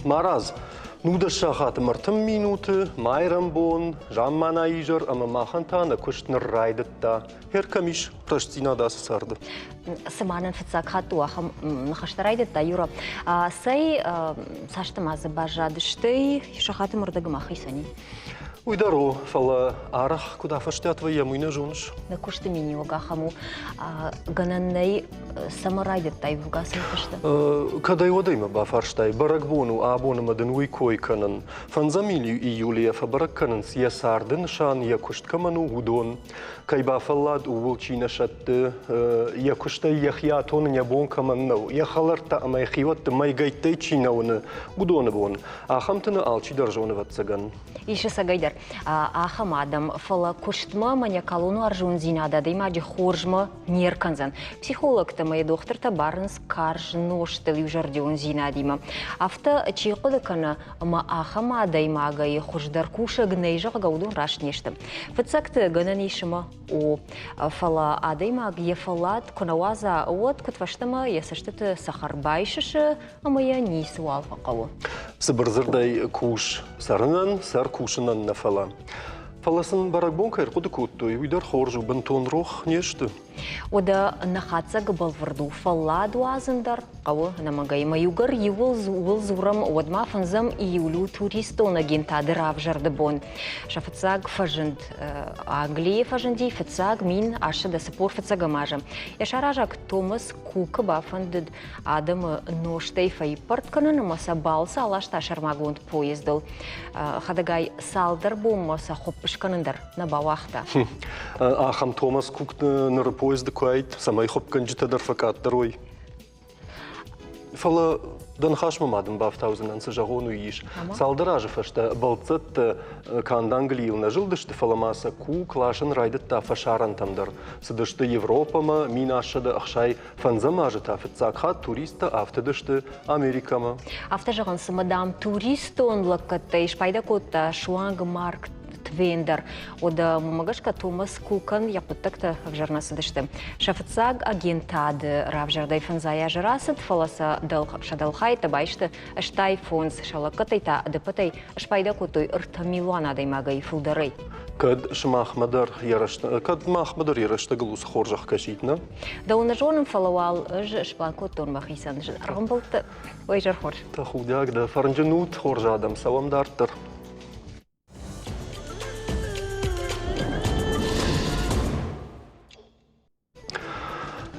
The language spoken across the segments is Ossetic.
Марадз, 19 сахаты 30 минуты, майрӕмбон, заммана изӕр ӕмӕ махӕн та нӕ куыст ныр райдыдта. Хер кӕм ис рӕстдзинад ацы царды? Цыма нын фыццаг хатт у ахӕм ныхӕстӕ райдыдта, Юра. Цӕй, цасты ма дзы баззадысты, сахаты мӕрдӕгмӕ ахицӕни. Уый дӕр у, фӕлӕ арӕх куыд афӕстиат вӕййӕм, уый нӕ зоныс? Нӕ куысты миниуӕг ахӕм у, гӕнӕн нӕй, цӕмӕ райдыдтай ивгӕ цы ныхӕстӕ? Кӕдӕй-уӕдӕй мӕ бафарстай, бӕрӕгбон у абон ӕмӕ дын уый кой кӕнын. Фӕндзӕм июлы йӕ фӕбӕрӕг кӕнынц, йӕ царды нысан, йӕ куыст кӕмӕн у, уыдон. Кӕй бафӕллад, ууыл чи нӕ сӕтты, йӕ куыстӕй йӕхи атонын йӕ бон кӕмӕн нӕу, йӕ хӕлӕрттӕ ӕмӕ йӕ хиуӕтты мӕйгӕйттӕй чи нӕ уыны, уыдоны бон. Ахӕмты нӕ алчидӕр зоны, ӕвӕццӕгӕн. Ис ӕцӕгӕйдӕр ахӕм адӕм, фӕлӕ куыстмӕ маниакалон уарзондзинад адӕймаджы хорзмӕ не ркӕндзӕн. Психологтӕ ӕмӕ йӕ дохтыртӕ барынц карз нозтыл иузӕрдиондзинадимӕ. Афтӕ чи хъуыды кӕны, ӕмӕ ахӕм адӕймагӕй хуыздӕр кусӕг нӕй, зӕгъгӕ, уыдон раст не сты. Фыццӕгты гӕнӕн ис ӕмӕ о, фӕлӕ адӕймаг йӕ фӕллад куы нӕ уадза, уӕд куыдфӕстӕмӕ йӕ цӕстыты цӕхӕр байсысы ӕмӕ йӕ ницыуал фӕхъӕуы. Цыбыр дзырдӕй кус цӕрынӕн, сӕр кусынӕн нӕ фӕлӕ. Фӕлӕ сын бӕрӕгбон кӕй ӕрхъуыды кодтой, уый дӕр хорз у, бынтон рох не сты. Уӕдӕ нӕ хатдзӕг бӕлвырд у, фӕллад уадзын дӕр хъӕуы ӕнӕмӕнгӕй. Ӕмӕ иугӕр иууыл ууыл дзурӕм, уӕд ма фӕндзӕм июлю туристон агентады равзӕрды бон. Сӕ фыццаг фӕзынд Английы фӕзынди фыццаг 1845 азы. Йӕ саразӕг Томас Кукы бафӕндыд адӕмы нозтӕй фӕиппӕрд кӕнын ӕмӕ сӕ балцы аласта сӕрмагонд поездыл. Хӕдӕгай цалдӕр бонмӕ сӕ хуыпп скӕнын дӕр нӕ бауагъта. Ахӕм Томас Кук ныры поезды куы аид, цӕмӕй хуыпгӕнджытӕ дӕр фӕкъаддӕр уой. Фӕлӕ дӕ ныхасмӕ ма дын бафтаудзынӕн, цы зӕгъон, уый ис. Цалдӕр азы фӕстӕ бӕлццӕттӕ канд Английыл нӕ зылдысты, фӕлӕ ма сӕ Кук ласын райдыдта фӕсарӕнтӕм дӕр. Цыдысты Европӕмӕ, 1865 азы та фыццаг хатт туристтӕ афтыдысты Америкӕмӕ. Афтӕ зӕгъын, цымӕ, дам, туристон лӕггӕдтӕй спайда кодта суанг Марк Твен дӕр. Уӕдӕ уымӕ гӕсгӕ Томас Кукӕн йӕ хъуыддӕгтӕ ӕвзӕр нӕ цыдысты. Сӕ фыццаг агентады равзӕрдӕй фӕндзай азы рацыд, фӕлӕ сӕ сӕ дӕлхӕйттӕ байсты 85, сӕ лӕггӕдтӕй та ӕдӕппӕтӕй спайда кодтой 3 милуан адӕймагӕй фылдӕрӕй. Кӕд сымахмӕ дӕр йӕ рӕстӕг, кӕд махмӕ дӕр йӕ рӕстӕгыл уыцы хорзӕх кӕсид, нӕ? Дӕу нӕ зонын, фӕлӕ уал ӕз сплан кодтон мӕхицӕн ӕргъымбылдты. Ой, зӕр хорз. Тӕхудиаг дӕ, фӕрнджын ут, хорз адӕм, цӕуӕм дарддӕр.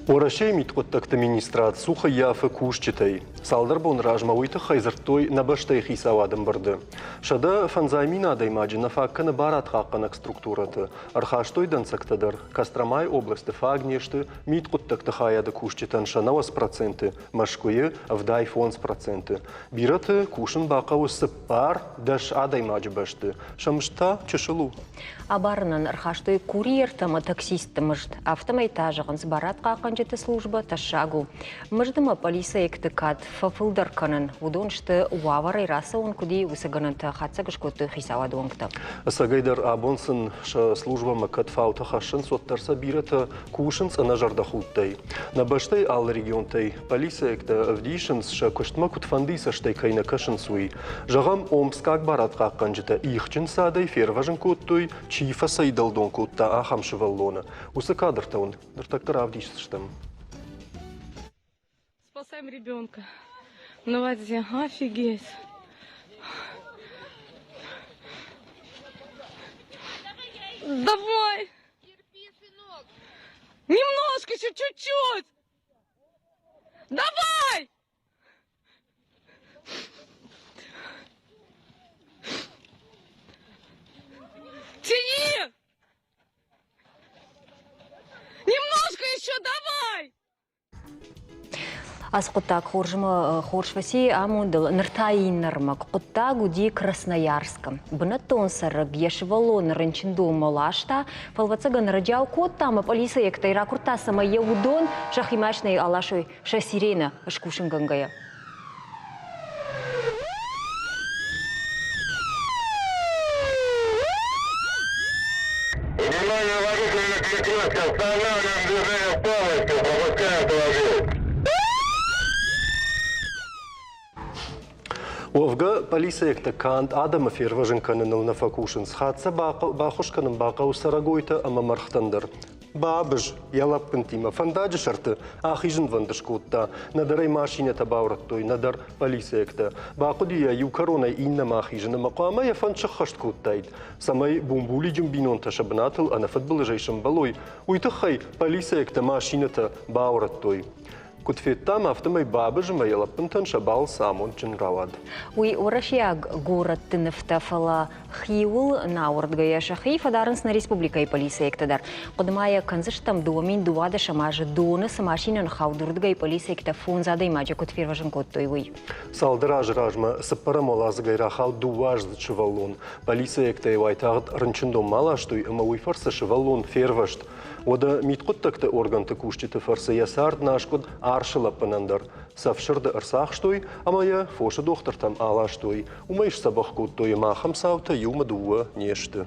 Уӕрӕсейы мидхъуыддӕгты министрад цух ӕййафы кусджытӕй. Цалдӕр боны размӕ уый тыххӕй дзырдтой нӕ бӕстӕйы хицауады ӕмбырды. 150 000 адӕймаджы нӕ фаг кӕны барадхъахъхъӕнӕг структурӕты. Ӕрхастой дӕнцӕгтӕ дӕр. Костромайы областы фаг не сты мидхъуыддӕгты хайады кусджытӕн сӕ 90%, Мӕскуыйы 75%. Бирӕты кусын бахъӕуы 14 адӕймаджы бӕсты. Сӕ мызд та чысыл у. Абарынӕн ӕрхастой курьертӕ ӕмӕ таксистты мызд. Афтӕмӕй та, зӕгъынц, барадхъахъхъӕнджыты службӕ тӕссаг у. Мызд ӕмӕ пъӕлицӕйӕгты кад фӕфылдӕр кӕнын. Уыдон сты, уавӕрӕй рацӕуын куыд и, уыцы гӕнӕнтӕ хатдзӕг скодтой хицауады уӕнгтӕ. Ӕцӕгӕйдӕр абон сын сӕ службӕмӕ кӕд фаутӕ хӕссынц, уӕддӕр сӕ бирӕтӕ кусынц ӕнӕзӕрдӕхудтӕй. Нӕ бӕстӕйы алы регионтӕй пъӕлицӕйӕгтӕ ӕвдисынц, сӕ куыстмӕ куыдфӕндыйы цӕстӕй кӕй нӕ кӕсынц, уый. Зӕгъӕм, омскаг барадхъахъхъӕнджытӕ ихджын цадӕй фервӕзын кодтой, чи фӕцӕйдӕлдон кодта, ахӕм сывӕллоны. Уыцы кадртӕ уын ныртӕккӕ равдисдзыстӕм. Спасаем ребенка на воде. Офигеть. Давай! Терпи, сынок. Немножко еще, чуть-чуть! Давай! Тяни! Немножко еще давай! Ацы хъуыддаг хорзмӕ хорз фӕци амондыл. Ныр та иннӕ рмӕг. Хъуыддаг уыди Красноярскы. Бынӕттон цӕрӕг йӕ сывӕллоны рынчындонмӕ ласта, фӕлвӕццӕгӕн ӕрӕджиау кодта ӕмӕ пъӕлицӕйӕгтӕй ракуырдта, цӕмӕй йӕ уыдон сӕхи машинӕйы аласой сӕ сиренӕ скусынгӕнгӕйӕ. Внимание, водитель на перекрестке, останавливаем движение полностью, пропускаем автомобиль. Уӕвгӕ, полицейӕгтӕ канд адӕмы фервӕзын кӕныныл нӕ фӕкусынц, хатт сӕ баххуыс кӕнын бахъӕуы цӕрӕгойтӕ ӕмӕ мӕргътӕн дӕр. Бабыз йӕ лӕппынтимӕ фӕндаджы сӕрты ахизынвӕнд скодта. Нӕдӕр ӕй машинӕтӕ баурӕдтой, нӕдӕр полицейӕгтӕ. Бахъуыди йӕ иу кӕронӕй иннӕмӕ ахизын ӕмӕ хъуамӕ йӕ фӕнд сыххӕст кодтаид. Цӕмӕй бумбулиджын бинонтӕ сӕ бынатыл ӕнӕфыдбылызӕй сӕмбӕлой, уый тыххӕй полицейӕгтӕ машинӕтӕ баурӕдтой. Куыд федтам, афтӕмӕй бабыз ӕмӕ йӕ лӕппынтӕн сӕ балц амондджын рауад. Уый уӕрӕсейаг горӕтты нывтӕ, фӕлӕ хиуыл нӕ ауӕрдгӕйӕ сӕхи фӕдарынц нӕ республикӕйы полицейӕгтӕ дӕр. Хъуыды ма йӕ кӕндзыстӕм, 2012 азы доны цы машинӕ ныххауд, уырдыгӕй полицейӕгтӕ фондз адӕймаджы куыд фервӕзын кодтой, уый. Цалдӕр азы размӕ цыппӕрӕм уӕладзыгӕй рахауд дыууӕаздзыд сывӕллон. Полицейӕгтӕ йӕ уайтагъд рынчындонмӕ аластой ӕмӕ уый фӕрцы сывӕллон фервӕзт. Уӕдӕ мидхъуыддӕгты органты кусджыты фӕрцы йӕ цард нӕ аскъуыд арсы лӕппынӕн дӕр. Цӕф сырды ӕрцахстой ӕмӕ йӕ фосы дохтыртӕм аластой. Уымӕй сдзӕбӕх кодтой ӕмӕ ахӕм цаутӕ иумӕ дыууӕ не сты.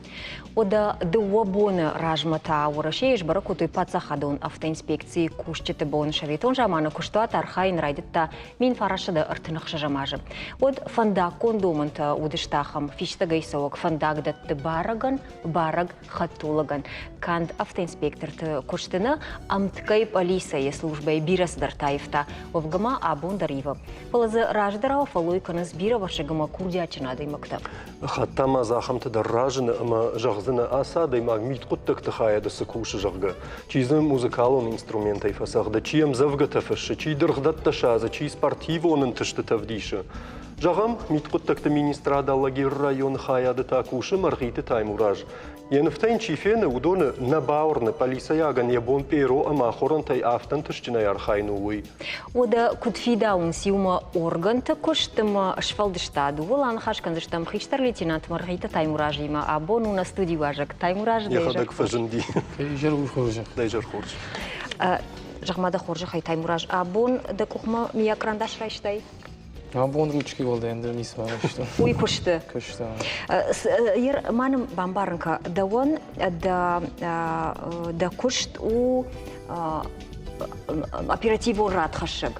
Уӕдӕ дыууӕ боны размӕ та Уӕрӕсейы сбӕрӕг кодтой паддзахадон автоинспекцийы кусджыты бон. Советон заманы куыстуат архайын райдыдта 1936 азы. Уӕд фӕндаггон домӕнтӕ уыдысты ахӕм фистӕгӕй цӕуӕг фӕндагдӕтты барӕгӕн, барӕг хӕдтулӕгӕн. Канд автоинспекторты куысты нӕ, ӕмткӕй полицӕйы службӕйы бирӕ цыдӕртӕ аивта. Уӕвгӕ ма абон дӕр ивы. Фӕлӕ дзы раздӕрау фӕллой кӕнынц бирӕвӕрсыг ӕмӕ курдиатджын адӕймӕгтӕ. Хатт та ма дзы ахӕмтӕ дӕр разыны ӕмӕ зӕгъдзынӕ, ацы адӕймаг мидхъуыддӕгты хайады цы кусы, зӕгъгӕ. Чи дзы музыкалон инструментӕй фӕцӕгъды, чи ӕмдзӕвгӕтӕ фыссы, чи дыргъдӕттӕ садзы, чи спортивон ӕнтыстытӕ вдисы. Зӕгъӕм, мидхъуыддӕгты министрад Алагиры районы хайады та кусы Мӕргъиты Таймураз. Йӕ нывтӕ йын чи фены, уыдоны нӕ бауырны, пъӕлицӕйагӕн йӕ бон пъеро ӕмӕ ахорӕнтӕй афтӕ ӕнтыстджынӕй архайын у, уый. Уӕдӕ куыд фидауынц иумӕ органты куыст ӕмӕ сфӕлдыстад, ууыл аныхас кӕндзыстӕм хистӕр лейтенант Мӕргъиты Таймуразимӕ. Абон у нӕ студийы уазӕг. Таймураз, Йӕхӕдӕг фӕзынди. Изӕр хорз. Дӕ изӕр хорз. Зӕгъ-ма дӕ хорзӕхӕй, Таймураз, абон дӕ къухмӕ мийаг кърандас райстай? Абон ручки уӕлдай ӕндӕр ницы арӕзтон. Уый куысты? Куысты. Ма нын бамбарын кӕ, дӕуӕн дӕ куыст у оперативон радхӕссӕг.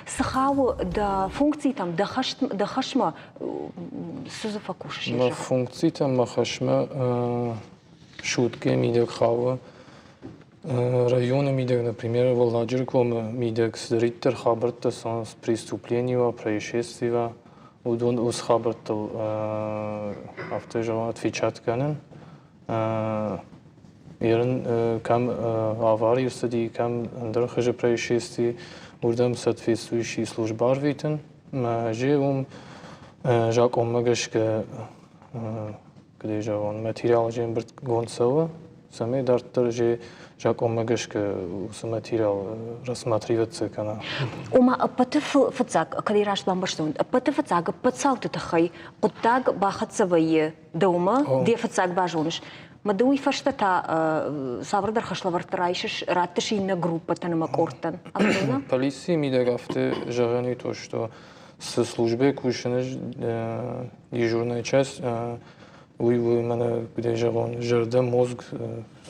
Цы хауы дӕ функцитӕм, дӕ хӕсмӕ, цы дзы фӕкусыс? Мӕ функцитӕм, мӕ хӕсмӕ суткӕ мидӕг хауы Районы мидӕг, например, Уӕлладжыры комы мидӕг цыдӕриддӕр хабӕрттӕ цӕуынц преступлениеуа, происшествиеуа, уыдон уыцы хабӕрттыл афтӕ зӕгъӕм, отвечать кӕнын. Ерын кӕм авари ӕрцыди, кӕм ӕндӕр хуызы происшествие, уырдӕм соответствующие службӕ арвитын. Ӕмӕ уым закъонмӕ гӕсгӕ куыдӕй зӕгъон, материал же ӕмбырдгонд цӕуы, цӕмӕй дарддӕр же закъонмӕ гӕсгӕ уыцы материал рассматриваться кӕна. Ома ӕппӕты фыццаг, кӕд ӕй раст бамбӕрстон, ӕппӕты фыццаг ӕппӕт цауты тыххӕй хъуыддаг бахӕццӕ вӕййы дӕумӕ, дӕ фыццаг базоныс. Мӕ ды уый фӕстӕ та цавӕрдӕр хӕслӕвӕрдтӕ райсыс, раттыс иннӕ группӕтӕн ӕмӕ къордтӕн. Полицийы мидӕг афтӕ зӕгъӕн и то, что цы службӕйы кусын ӕз дежурная часть, уый у мӕнӕ куыдӕй зӕгъон, зӕрдӕ, мозг,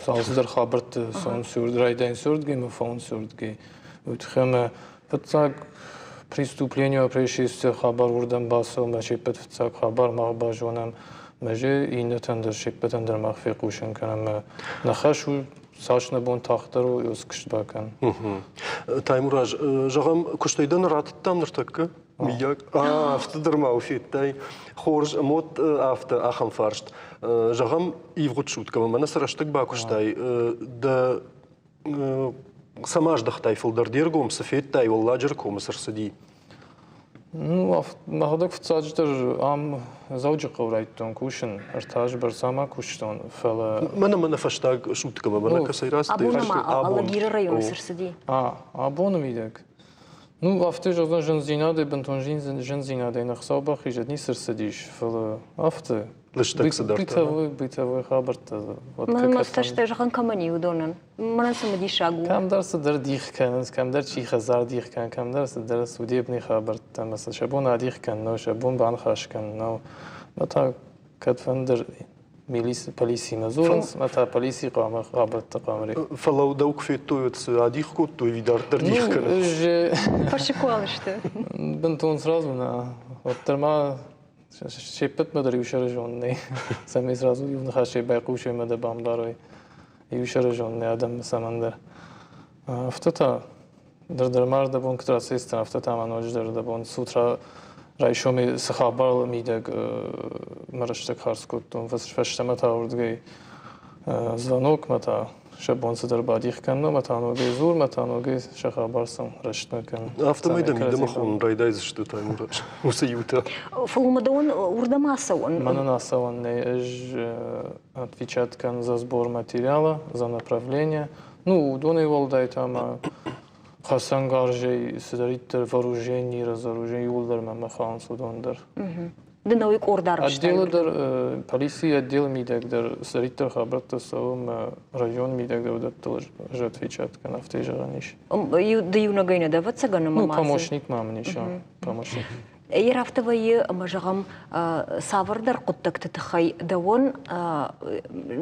цалцыдӕр хабӕртты цӕуын сюрд, райдайын сюрдгӕй ӕмӕ фӕуын сюрдгӕй. Уый тыххӕй ӕмӕ фыццаг преступление, происшествие хабар уырдӕм бацӕуы ӕмӕ се ппӕт фыццаг хабар мах базонӕм. Мӕ же иннӕтӕн дӕр се ппӕтӕн дӕр мах фехъусын кӕнӕм. Мӕ нӕ хӕс у цас нӕ бон тагъддӕр у, уыцы куыст бакӕн. Таймураз, зӕгъӕм, куыстӕй дӕ нӕ ратыдтам ныртӕккӕ? Миййаг, афтӕ дӕр ма федтай. Хорз, ӕмӕ афтӕ, ахӕм фарст. Зӕгъӕм, ивгъуыд суткӕмӕ мӕнӕ цы рӕстӕг бакуыстай, дӕ цӕмӕ аздӕхтай фылдӕр де ргом, цы федтай, Уӕлладжыры комы цы рцыди? Ну, мӕхӕдӕг фыццаджыдӕр ам Дзӕуджыхъӕуы райдыдтон кусын, ӕртӕ азы бӕрц ам куыстон, фӕлӕ... Мӕнӕ мӕнӕ фӕстаг суткӕмӕ, мӕнӕ кӕцӕй рацыдӕй? Абон ма Алагиры районы цы рцыди? А, абоны мидӕг. Ну, афтӕ зӕгъдзӕн зындзинадӕй, бынтон зындзинадӕй нӕ Хуыцау бахизӕд, ницы рцыдис, фӕлӕ афтӕ. Лыстӕг цыдӕртӕ. Бытовой, бытовой хабӕрттӕ. Мӕн мӕ цӕстӕй зӕгъын кӕмӕн и, уыдонӕн. Мӕнӕн цымыдисаг у. Кӕмдӕр цыдӕр дих кӕнынц, кӕмдӕр чи хӕдзар дих кӕны, кӕмдӕр цыдӕр судебный хабӕрттӕ ӕмӕ сӕ сӕ бон адих кӕнын нӕу, сӕ бон баныхас кӕнын нӕу. Мӕ та кӕдфӕндыр милици, полициимӕ дзурынц, мӕ та полици хъуамӕ хабӕрттӕ хъуамӕ Фӕлӕ дӕу куы федтой, уӕд цы адих кодтой ӕви дарддӕр дих кӕнынц? Фӕсыкуал сты. Бынтон сразу нӕ. Уӕддӕр ма се ппӕтмӕ дӕр иу сӕрызонд нӕй, цӕмӕй сразу иу ныхасӕй байхъусой ӕмӕ дӕ бамбарой. Иу сӕрызонд нӕй адӕммӕ цӕмӕндӕр. Афтӕ та дӕр дӕр ма дӕ бон куыд рацӕйдзӕн, афтӕ та ма ноджыдӕр дӕ бон с утра райсомӕй цы хабар мидӕг мӕ рӕстӕг хардз кодтон, фӕстӕмӕ та уырдыгӕй звонокмӕ та сӕ бон цыдӕр бадих кӕнын ӕмӕ та ногӕй дзур, мӕ та ногӕй сӕ хабар сын рӕстмӕ кӕн. Афтӕмӕй дӕ мидӕмӕ хонын райдайдзысты, Таймураз, уыцы иутӕ. Фӕлӕ ма дӕуӕн уырдӕм ацӕуӕн? Мӕнӕн ацӕуӕн нӕй. Ӕз отвечать кӕн за сбор материала, за направление. Ну, уыдонӕй уӕлдай та ма хӕцӕнгарзӕй цыдӕриддӕр вооружение, разоружение иууылдӕр мӕ хауынц уыдон дӕр. Ды науи къорд арвыстай? Отделы дӕр, полицийы отделы мидӕг дӕр цыдӕриддӕр хабӕрттӕ цӕуы мӕ районы мидӕг дӕр уыдӕттыл ӕз отвечать кӕнын, афтӕ зӕгъӕн ис. Ды иунӕгӕй нӕ дӕ, ӕвӕццӕгӕн, ӕмӕ Ну, помощник ма мын ис, помощник. Йе афтӕ вӕййы, ӕмӕ зӕгъӕм, цавӕрдӕр хъуыддӕгты тыххӕй дӕуӕн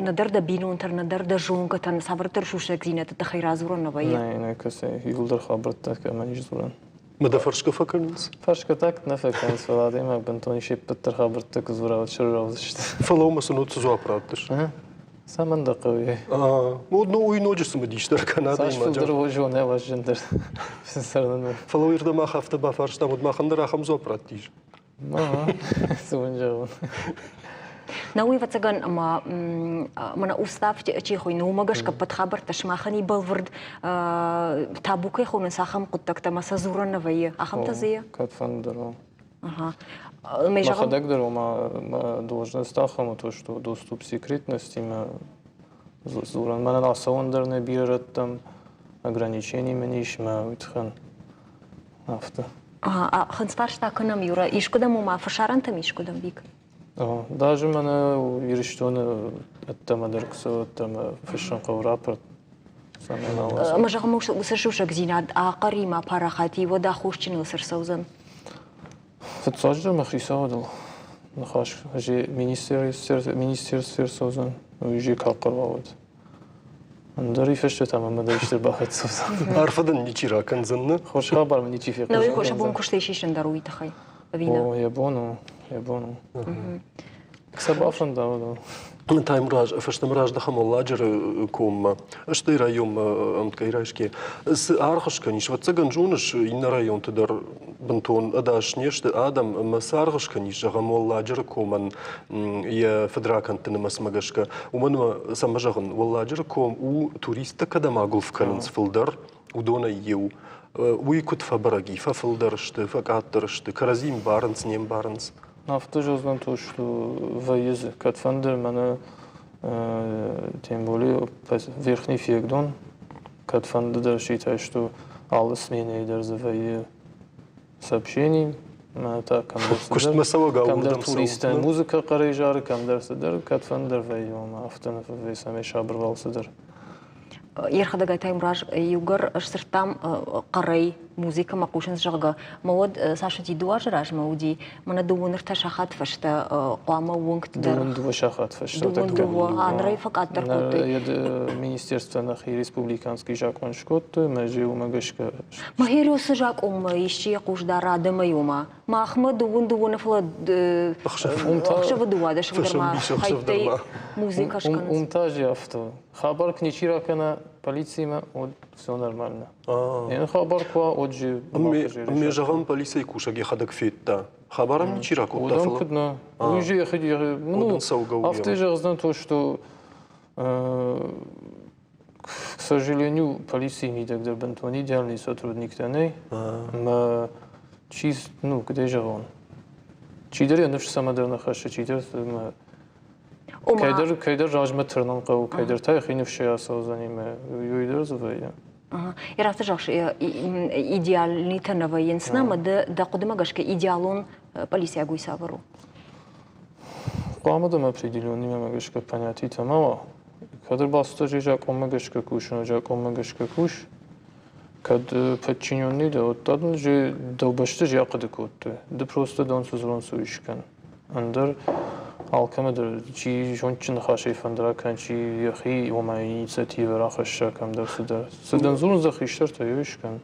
нӕдӕр дӕ бинонтӕн, нӕдӕр дӕ зонгӕтӕн цавӕрдӕр сусӕгдзинӕдты тыххӕй радзурӕн нӕ вӕййы? Нӕ, нӕ кӕсӕй, иууылдӕр хабӕрттӕ кӕмӕн ис дзурӕн. Мӕ дӕ фӕрсгӕ фӕкӕнынц? Фӕрсгӕ так нӕ фӕкӕнынц, фӕлӕ адӕймаг бынтон се ппӕт дӕр хабӕрттӕ куы дзура, уӕд сӕрраудзысты. Фӕлӕ уымӕ сын уыд цы дзуапп раттыс? Цӕмӕн дӕ хъӕуы? Ну, уый ноджы цымыдисдӕр кӕна Цас фылдӕр зонӕ, уӕззындӕр цӕрынӕн. Фӕлӕ уый мах афтӕ бафарстам, уӕд махӕн дӕр ахӕм дзуапп раттис. Цы уын зӕгъон? Нӕ уый ӕвӕццӕгӕн ӕмӕ мӕнӕ устав чи хуыйны, уымӕ гӕсгӕ ӕппӕт хабӕрттӕ сымахӕн и бӕлвырд табу кӕй хонынц, ахӕм хъуыддӕгтӕ ӕмӕ сӕ дзурӕн нӕ вӕййы. Ахӕмтӕ дзы и? Кӕдфӕнды дӕр. Мӕхӕдӕг дӕр ома мӕ должность ахӕм у, то что доступ секретности-мӕ дзурӕн. Мӕнӕн ацӕуӕн дӕр нӕ бирӕ рӕттӕм, ограничений мын ис мӕ уый тыххӕн афтӕ. Хынцфарста кӕнӕм, Юра, искуыдӕм ома фӕсарӕнтӕм искуыдӕм, Вик? Даже мӕнӕ Ирыстоны ӕддӕмӕ дӕр куы цӕуы, ӕддӕмӕ фыссын хъӕуы рапорт. Ӕмӕ зӕгъӕм, уыцы сусӕгдзинад ахъӕримӕ парахат и, уӕд аххосджыныл цы рцӕудзӕн? Фыццаджыдӕр мӕ хицауадыл ныхас министерстве рцӕудзӕн, уый же кӕхъхъӕр уӕд. Ӕндӕр и фӕстӕ та мӕм ӕндӕр исты бахӕццӕ уыдзӕн. Арфӕ дын ничи ракӕндзӕн, нӕ? Хорз хабар мын ничи фехъусын Нӕ, уый сӕ бон куыстӕй сисын дӕр уый тыххӕй, ӕви нӕ? О, йӕ бон у, йӕ бон у. Сӕ бафӕнда, уыдон. Таймураз, фӕстӕмӕ раздӕхӕм Уӕлладжыры коммӕ, стӕй районмӕ ӕмткӕй райсгӕ. Цы аргъ скӕнис? Ӕвӕццӕгӕн зоныс, иннӕ районты дӕр бынтон ӕдас не сты адӕм, ӕмӕ цы аргъ скӕнис, зӕгъӕм, Уӕлладжыры комӕн йӕ фыдракӕндты нымӕцмӕ гӕсгӕ? Уымӕн ӕмӕ, цӕмӕ зӕгъын, Уӕлладжыры ком у, туристтӕ кӕдӕм агуылф кӕнынц фылдӕр, уыдонӕй иу. Уый куыд фӕбӕрӕг и? Фӕфылдӕр сты, фӕкъаддӕр сты, кӕрӕдзи мбарынц, не мбарынц? Афтӕ зӕгъдзӕн то, что вӕййы дзы. Кӕдфӕнды мӕнӕ тем более Верхний Фиагдон, кӕдфӕнды дӕр считай, что алы сменӕйы дӕр дзы вӕййы сообщений, мӕ та кӕмдӕр Куыстмӕ цӕуӕгау кӕмдӕр туристӕн музыкӕ хъӕрӕй зары, кӕмдӕр цыдӕр, кӕдфӕнды дӕр вӕййы, ома афтӕ нӕ фӕвӕййы, цӕмӕй сабыр уал цыдӕр. Йӕхӕдӕг Таймураз иугӕр сдзырдтам хъӕрӕй музыкӕмӕ хъусынц, зӕгъгӕ, мӕ уӕд цас уыди, 2 азы размӕ уыди, мӕнӕ дыууын ӕртӕ сахат фӕстӕ хъуамӕ уынгты дӕр. Дыууын дыууӕ сахат фӕстӕ. Дыууын дыууӕ, нырӕй фӕкъаддӕр кодтой. Министерство нӕхи республиканский закъон скодтой, мӕ же уымӕ гӕсгӕ. Мӕхи цы закъонмӕ исчи йӕ хъус дара адӕмӕй, ома махмӕ дыууын дыууӕны, фӕлӕ ӕхсӕвы дыууадӕсӕм дӕр ма хӕйттӕй музыкӕ скӕнынц. Уым та же афтӕ. Хабар куы ничи ракӕна полициимӕ, уӕд все нормально. Не хабар куы уа, уӕд же Ме зӕгъӕм, полицийы кусӕг йӕхӕдӕг федта. Хабар ӕм ничи ракодта, фӕлӕ... куыд нӕ. Уый же йӕхи... Ну, афтӕ зӕгъдзӕн то, что к сожалению, полицийы мидӕг дӕр бынтон идеальный сотрудниктӕ нӕй. Ӕмӕ чи, ну, куыдӕй зӕгъон, чидӕр йӕ ныфс цӕмӕдӕр нӕ хӕссы, чидӕр кӕйдӕр, кӕйдӕр размӕ тырнын хъӕуы, кӕйдӕр та йӕхи ныфсӕй ацӕудзӕни мӕ уый дӕр дзы вӕййы. Йӕ афтӕ зӕгъыс, идеальныйтӕ нӕ вӕййынц нӕ, ӕмӕ дӕ хъуыдымӕ гӕсгӕ идеалон полицейаг уый цавӕр у? Хъуамӕ дӕм определенныймӕ гӕсгӕ понятитӕ ма уа. Кӕд ӕрбацыдтӕ закъонмӕ гӕсгӕ кусын, закъонмӕ гӕсгӕ кус, кӕд подчиненный дӕ, уӕд та дын дӕу бӕсты зиахъуыды кодтой. Ды просто дон цы дзурон, цы уый скӕн. Ӕндӕр Алкӕмӕ дӕр чи зондджын ныхасӕй фӕндыра кӕн, чи йӕхи ома инициативӕ рахӕсса кӕмдӕр цыдӕр. Цы дын дзурынц дӕ хистӕртӕ, йой скӕн.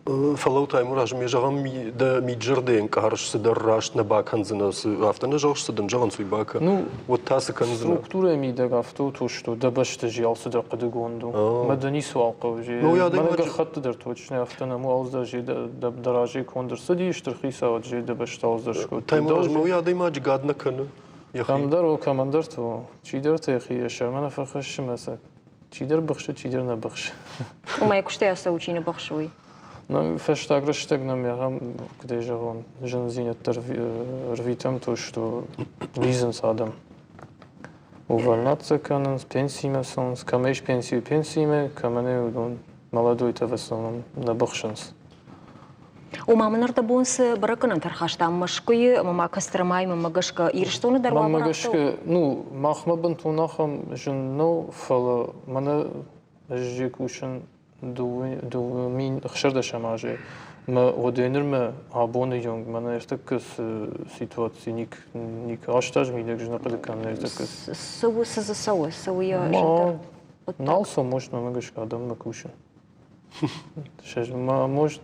Фӕлӕуу, Таймураз, ме зӕгъӕм, дӕ мид-зӕрдӕ ӕнкъарыс, цыдӕр раст нӕ бакӕндзынӕ, цы афтӕ нӕ зӕгъыс, цы дын зӕгъынц, уый бакӕ. Ну, уӕд та цы кӕндзынӕ? Структурӕйы мидӕг афтӕ у, то что дӕ бӕсты зи алцыдӕр хъуыдыгонд у. Мӕ дӕ ницыуал хъӕуы. Зи. Ну, Мӕнӕ гӕххӕтты дӕр точно афтӕ нӕм у, алцыдӕр зи дӕ разӕй конд ӕрцыди, стыр хицауад зи дӕ бӕсты алцыдӕр скодта. Таймураз, мӕ уый адӕймаджы гад нӕ кӕны? Кӕмдӕр у, кӕмӕндӕрты у. Чидӕртӕ йӕхи йӕ сӕрмӕ нӕ фӕхӕссы мӕ сӕ чидӕр быхсы, чидӕр нӕ быхсы. Уымӕй куыстӕй ацӕуы, чи нӕ быхсы, уый? Ну, фӕстаг рӕстӕг нӕм ахӕм, куыдӕй зӕгъон, зындзинӕдтӕ рвитӕм, то что лидзынц адӕм. Увольняться кӕнынц, пенсимӕ цӕуынц. Кӕмӕ ис пенси, пенсимӕ, кӕмӕ нӕ, уыдон молодойтӕ в основном нӕ быхсынц. Ома мын ӕрдӕбон цы бӕрӕггӕнӕнтӕ ӕрхастам Мӕскуыйы ӕмӕ ма Костромайы, мӕнмӕ гӕсгӕ, Ирыстоны дӕр Мӕнмӕ гӕсгӕ, ну, махмӕ бынтон ахӕм зын нӕу, фӕлӕ мӕнӕ ӕз же кусын 2016 азы мӕ уӕдӕй нырмӕ абоны онг мӕнӕ ӕртӕккӕ цы ситуаци ник ник аст аз мидӕг зын хъуыды кӕнын ӕртӕккӕ. Цы у, цы дзы цӕуы, цы у йӕ зындӕр? Нал сӕм может мӕнмӕ гӕсгӕ адӕммӕ кусын. Может,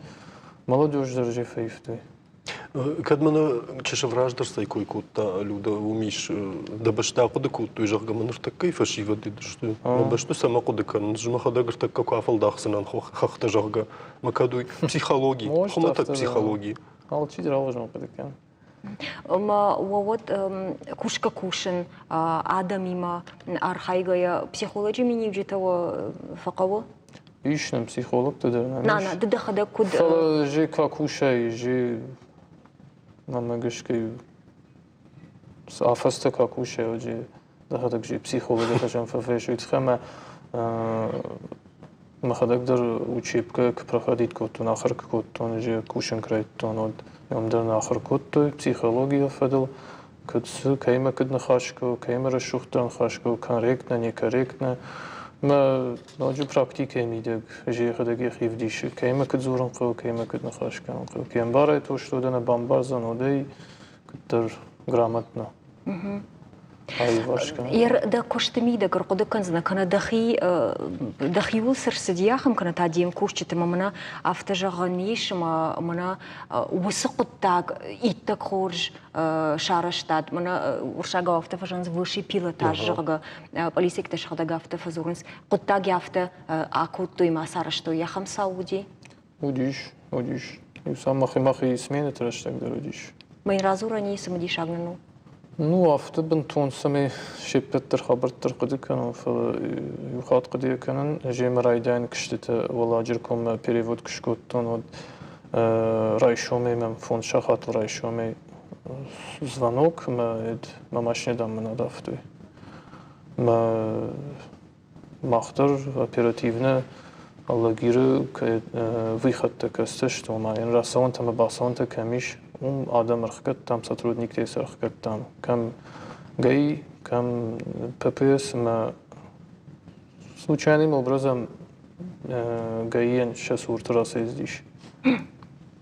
молодежь дӕр же фӕивтой. Кӕд мӕнӕ чысыл раздӕр цӕй кой кодта Люда, уым ис, дӕ бӕстӕ ахъуыды кодтой, зӕгъгӕ, мӕ ныртӕккӕйы фӕсивӕд сты. Мӕ бӕсты цӕмӕ хъуыды кӕнынц, мӕхӕдӕг ӕртӕккӕ куы афӕлдахдзынӕн хӕхтӕ, зӕгъгӕ. Мӕ кӕд уый психологи, хуымӕтӕг психологи. Алчидӕр алыгъуызон хъуыды кӕны. Ӕмӕ уӕд кусгӕ кусын адӕмимӕ архайгӕйӕ психолоджы миниуджытӕ фӕхъӕуы? Ис нӕм психологтӕ дӕр нӕм На, на, ды дӕхӕдӕг куыд Фӕлӕ же ка кусай, же мӕнмӕ гӕсгӕ афӕдзтӕ ка кусай, же дӕхӕдӕг же психологы хӕсӕн фӕфӕсуй ӕмӕ Мӕхӕдӕг дӕр учебкӕ куы проходить кодтон, ахуыр куы кодтон, же кусын куы райдыдтон, уӕд уым дӕр нӕ ахуыр кодтой психологийы фӕдыл, куыд цы, кӕимӕ куыд ныхас кӕуы, кӕимӕ рӕсугъддӕр ныхас кӕуы, корректно, некорректно. Мӕ ноджы практикӕйы мидӕг же йӕхӕдӕг йӕхи вдисы, кӕимӕ куыд дзурын хъӕуы, кӕимӕ куыд ныхас кӕнын хъӕуы. Кӕй ӕмбарай, то что дӕ нӕ бамбардзӕн, уӕд ӕй куыддӕр грамотно Дӕ куысты мидӕг ӕрхъуыды кӕндзынӕ, кӕнӕ дӕхи дӕхиуыл цы рцыди ахӕм, кӕнӕ та де мкусджыты ӕмӕ мӕнӕ афтӕ зӕгъӕн ис, ӕмӕ мӕнӕ уыцы хъуыддаг иттӕг хорз сарӕзтат, мӕнӕ уырыссагау афтӕ фӕзӕгъынц высший пилотаж, зӕгъгӕ, полицейӕгтӕ сӕхӕдӕг афтӕ фӕдзурынц, хъуыддаг афтӕ акодтой ӕмӕ сарӕзтой, ахӕм цау уыди? Уыдис, уыдис. Иу сӕм мӕхи мӕхи сменӕты рӕстӕг дӕр уыдис. Мӕн радзурӕн и цымыдисаг нын у. Ну, афтӕ бынтон цӕмӕй се ппӕт дӕр хабӕрттӕ ӕрхъуыды кӕнон, фӕлӕ иу хатт хъуыды кӕнын, земӕ райдайӕн куыстытӕ Уӕлладжыркоммӕ перевод куы скодтон, уӕд райсомӕй мӕм 5 сахатыл райсомӕй звонок ӕмӕ мӕ машинӕ дам мын адавтой. Мӕ Мах дӕр оперативно Алагиры выходтӕ кӕсдзысты, ома йын рацӕуӕнтӕ ӕмӕ бацӕуӕнтӕ кӕм ис, уым адӕм ӕрхгӕдтам, сотрудниктӕй сӕ ӕрхгӕдтам, кӕм ГАИ, кӕм ППС ӕмӕ случайным образом ГАИ-йӕн сӕ цурты рацӕйцыдис.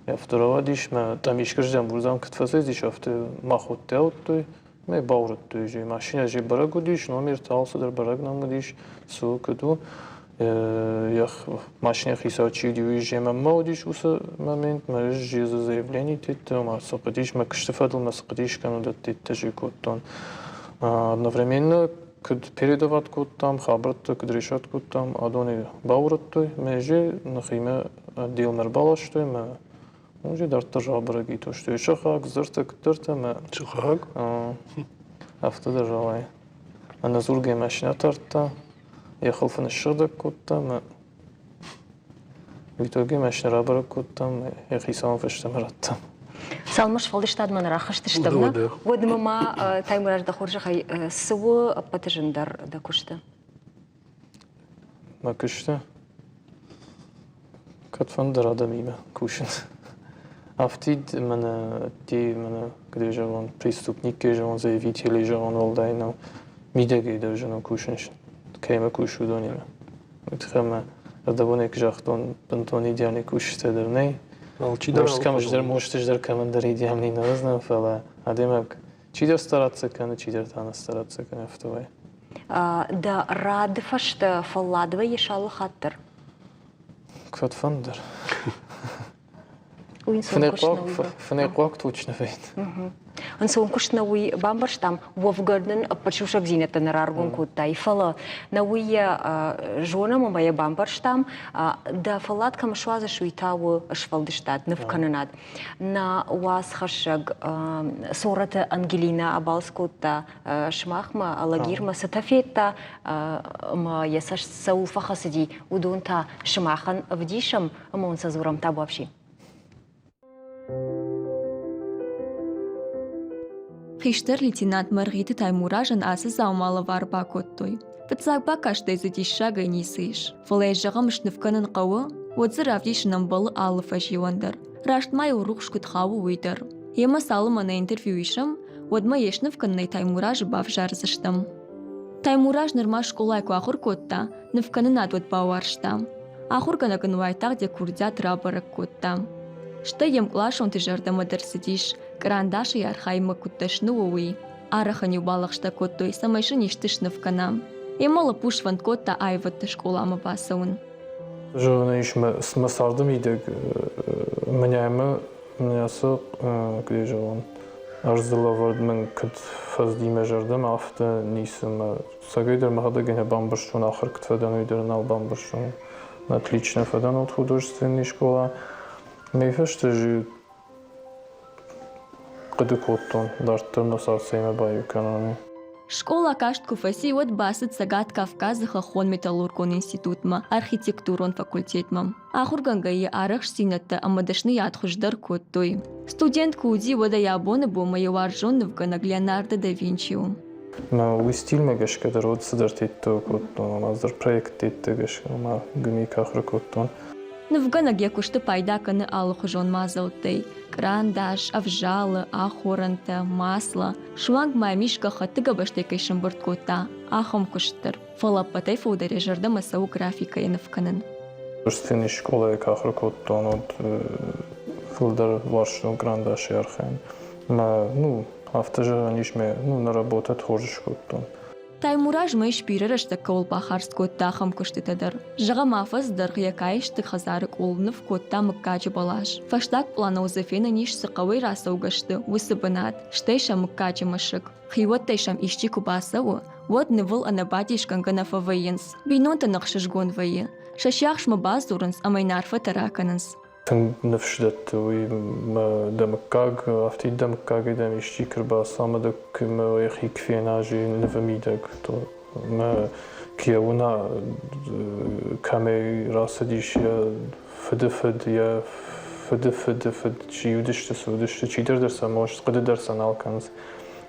Афтӕ рауадис, мӕ Тъамискырдӕм уырдӕм куыд фӕцӕйцыдис, афтӕ махуӕттӕ ауыдтой, Мӕ баурӕдтой же машинӕ же бӕрӕг уыдис, номертӕ алцыдӕр бӕрӕг нӕм уыдис, цы у, куыд у. Машинӕ хицау чи уыди, уый же мӕнмӕ уыдис уыцы момент, мӕ ӕз же дзы заявлени тедты, ӕмӕ цы хъуыдис, мӕ куысты фӕдыл мӕ цы хъуыдис кӕнын, уыдӕттӕ же кодтон. Одновременно куыд передавать кодтам, хабӕрттӕ куыд решать кодтам, адоны баурӕдтой, мӕ же нӕхимӕ отделмӕ ӕрбаластой, мӕ Уымӕй дарддӕр рабӕрӕг и то, что сыхаг, дзырдтӕ куыддӕртӕ ӕмӕ Сыхаг? Афтӕ дӕр рауайы. Ӕнӕдзургӕ машинӕ тардта, йӕ хуылфы ныссыгъдӕг кодта ӕмӕ в итоге машинӕ рабӕрӕг кодтам ӕмӕ йӕ хицауӕн фӕстӕмӕ радтам. Цалынмӕ сфӕлдыстадмӕ нӕ рахызтыстӕм, нӕ, уӕдмӕ ма Таймураз, дӕ хорзӕхӕй, цы у ӕппӕты зындӕр дӕ куысты? Мӕ куысты кӕдфӕндӕр адӕмимӕ кусын. Афтид мӕнӕ ди мӕнӕ куыд зӕгъон, преступникке зӕгъон, заявители зӕгъон уӕлдай нӕу. Мидӕгӕй дӕр зын у кусын, кӕимӕ кусы, уыдонимӕ. Уый тыххӕй мӕ ӕрдӕбонӕй куы загътон, бынтон идеальный кусджытӕ дӕр нӕй. Алчидӕр Может, кӕмӕндӕр, может, ӕз дӕр кӕмӕндӕр идеальный нӕ уыдзынӕн, фӕлӕ адӕймаг Чидӕр стараться кӕны, чидӕр та нӕ стараться кӕны афтӕмӕй. Дӕ рады фӕстӕ фӕллад вӕййыс алы хатт дӕр? Куыд фӕндыр. Уый ӕнцон куыст нӕу. Фынӕйхъуаг точно вӕййы. Ӕнцон куыст нӕ уый бамбӕрстам, уӕвгӕ нын ӕппӕт сусӕгдзинӕдтӕ нӕ раргом кодтай, фӕлӕ нӕ уый йӕ зонӕм ӕмӕ йӕ бамбӕрстам, дӕ фӕллад кӕм суадзыс, уый та у сфӕлдыстад, нывкӕнынад. Нӕ уацхӕссӕг Цорӕты Ангелинӕ абалц кодта сымахмӕ, Алагирмӕ, цытӕ федта ӕмӕ йӕ цӕст цӕуыл фӕхӕцыди, уыдон та сымахӕн ӕвдисӕм ӕмӕ уын сӕ дзурӕм табуафси. Хистӕр лейтенант Мӕргъиты Таймуразӕн ацы дзаума лӕвар бакодтой. Фыццаг бакастӕй дзы диссагӕй ницы ис, фӕлӕ йӕ зӕгъӕм сныв кӕнын хъӕуы, уӕд дзы равдисын ӕмбӕлы алы фӕзилӕн дӕр. Раст ма йыл рухс куыд хауы, уый дӕр. Йемӕ цалынмӕ нӕ интервью исӕм, уӕдмӕ йе сныв кӕнынӕй Таймуразы бавзардзыстӕм. Таймураз нырма скъолайы куы ахуыр кодта, нывкӕнынад уӕд бауарзта. Ахуыргӕнӕг ын уайтагъд йӕ курдиат рабӕрӕг кодта. Стӕй йӕм къласонты зӕрдӕмӕ дӕр цыдис, кърандасӕй архайынмӕ куыд дӕсны у, уый. Арӕх ын-иу балӕгъстӕ кодтой, цӕмӕй сын исты сныв кӕна. Емӕ лӕппу сфӕнд кодта аивӕдты скъоламӕ бацӕуын. Зӕгъӕн ис, мӕ царды мидӕг мӕнӕ мӕ ацы, куыд зӕгъон, ӕрдзы лӕвӕрд мын куыд фӕзыди мӕ зӕрдӕмӕ, афтӕ ницы мӕ Цӕгӕйдӕр мӕхӕдӕг нӕ бамбӕрстон, ахуыр куыд фӕдӕн, уый дӕр нал бамбӕрстон. Отлично фӕдӕн от художественный школа. Мӕ фӕстӕ же хъуыды кодтон, дарддӕр мӕ цард цӕимӕ баиу кӕнон. Скъола каст куы фӕци, уӕд бацыд Цӕгат Кавказы хӕххон-металлургон институтмӕ, архитектурон факультетмӕ. Ахуыргӕнгӕ йӕ арӕхстдзинӕдтӕ ӕмӕ дӕсныйад хуыздӕр кодтой. Студент куы уыди, уӕд ӕй абоны бонмӕ йӕ уарзон нывгӕнӕг Леонардо да Винчи у. Мӕ уый стильмӕ гӕсгӕ дӕр уӕд цыдӕр тедтӕ кодтон, ӕмӕ ӕз проект тедтӕ гӕсгӕ ӕмӕ гумик ахуыр кодтон. Нывгӕнӕг йӕ куысты пайда кӕны алыхуызон мадзӕлттӕй: кърандас, ӕвзалы, ахорӕнтӕ, масло, суанг ма йӕм ис гӕххӕтты гӕбӕзтӕй кӕй сӕмбырд кодта, ахӕм куыст дӕр. Фӕлӕ ӕппӕтӕй фылдӕр йӕ зӕрдӕмӕ цӕуы графикӕйы ныв кӕнын. Сцены скъолайы куы ахуыр кодтон, уӕд фылдӕр уарзтон кърандасы архайын. Мӕ, ну, афтӕ зӕгъӕн ис, мӕ ну, нӕ работӕт хорз скодтон. Таймураз ма ис бирӕ рӕстӕг кӕуыл бахардз кодта, ахӕм куыстытӕ дӕр. Зӕгъӕм, афӕдз дӕргъы йӕ каисты хӕдзары къул ныв кодта мыггаджы бӕлас. Фӕстаг пъланыл дзы фенӕн ис, цы хъӕуӕй рацӕугӕ сты, уыцы бынат, стӕй сӕ мыггаджы мӕсыг. Хиуӕттӕй сӕм исчи куы бацӕуы, уӕд нывыл ӕнӕбадисгӕнгӕ нӕ фӕвӕййынц. Бинонтӕн ӕхсызгон вӕййы. Сӕ сиахсмӕ бадзурынц ӕмӕ йын арфӕтӕ ракӕнынц. Тынг ныфс дӕтты уый мӕ дӕ мыггаг, афтид дӕ мыггагӕй дӕм исчи куы рбацӕуа ӕмӕ дӕ куы йӕхи куы фена нывы мидӕг, то мӕ куы йӕ уына, кӕмӕй рацыдис йӕ фыды фыд, йӕ фыды фыды фыд, чи уыдысты, цы уыдысты, чидӕр дӕр сӕ может хъуыды дӕр сӕ нал кӕнынц.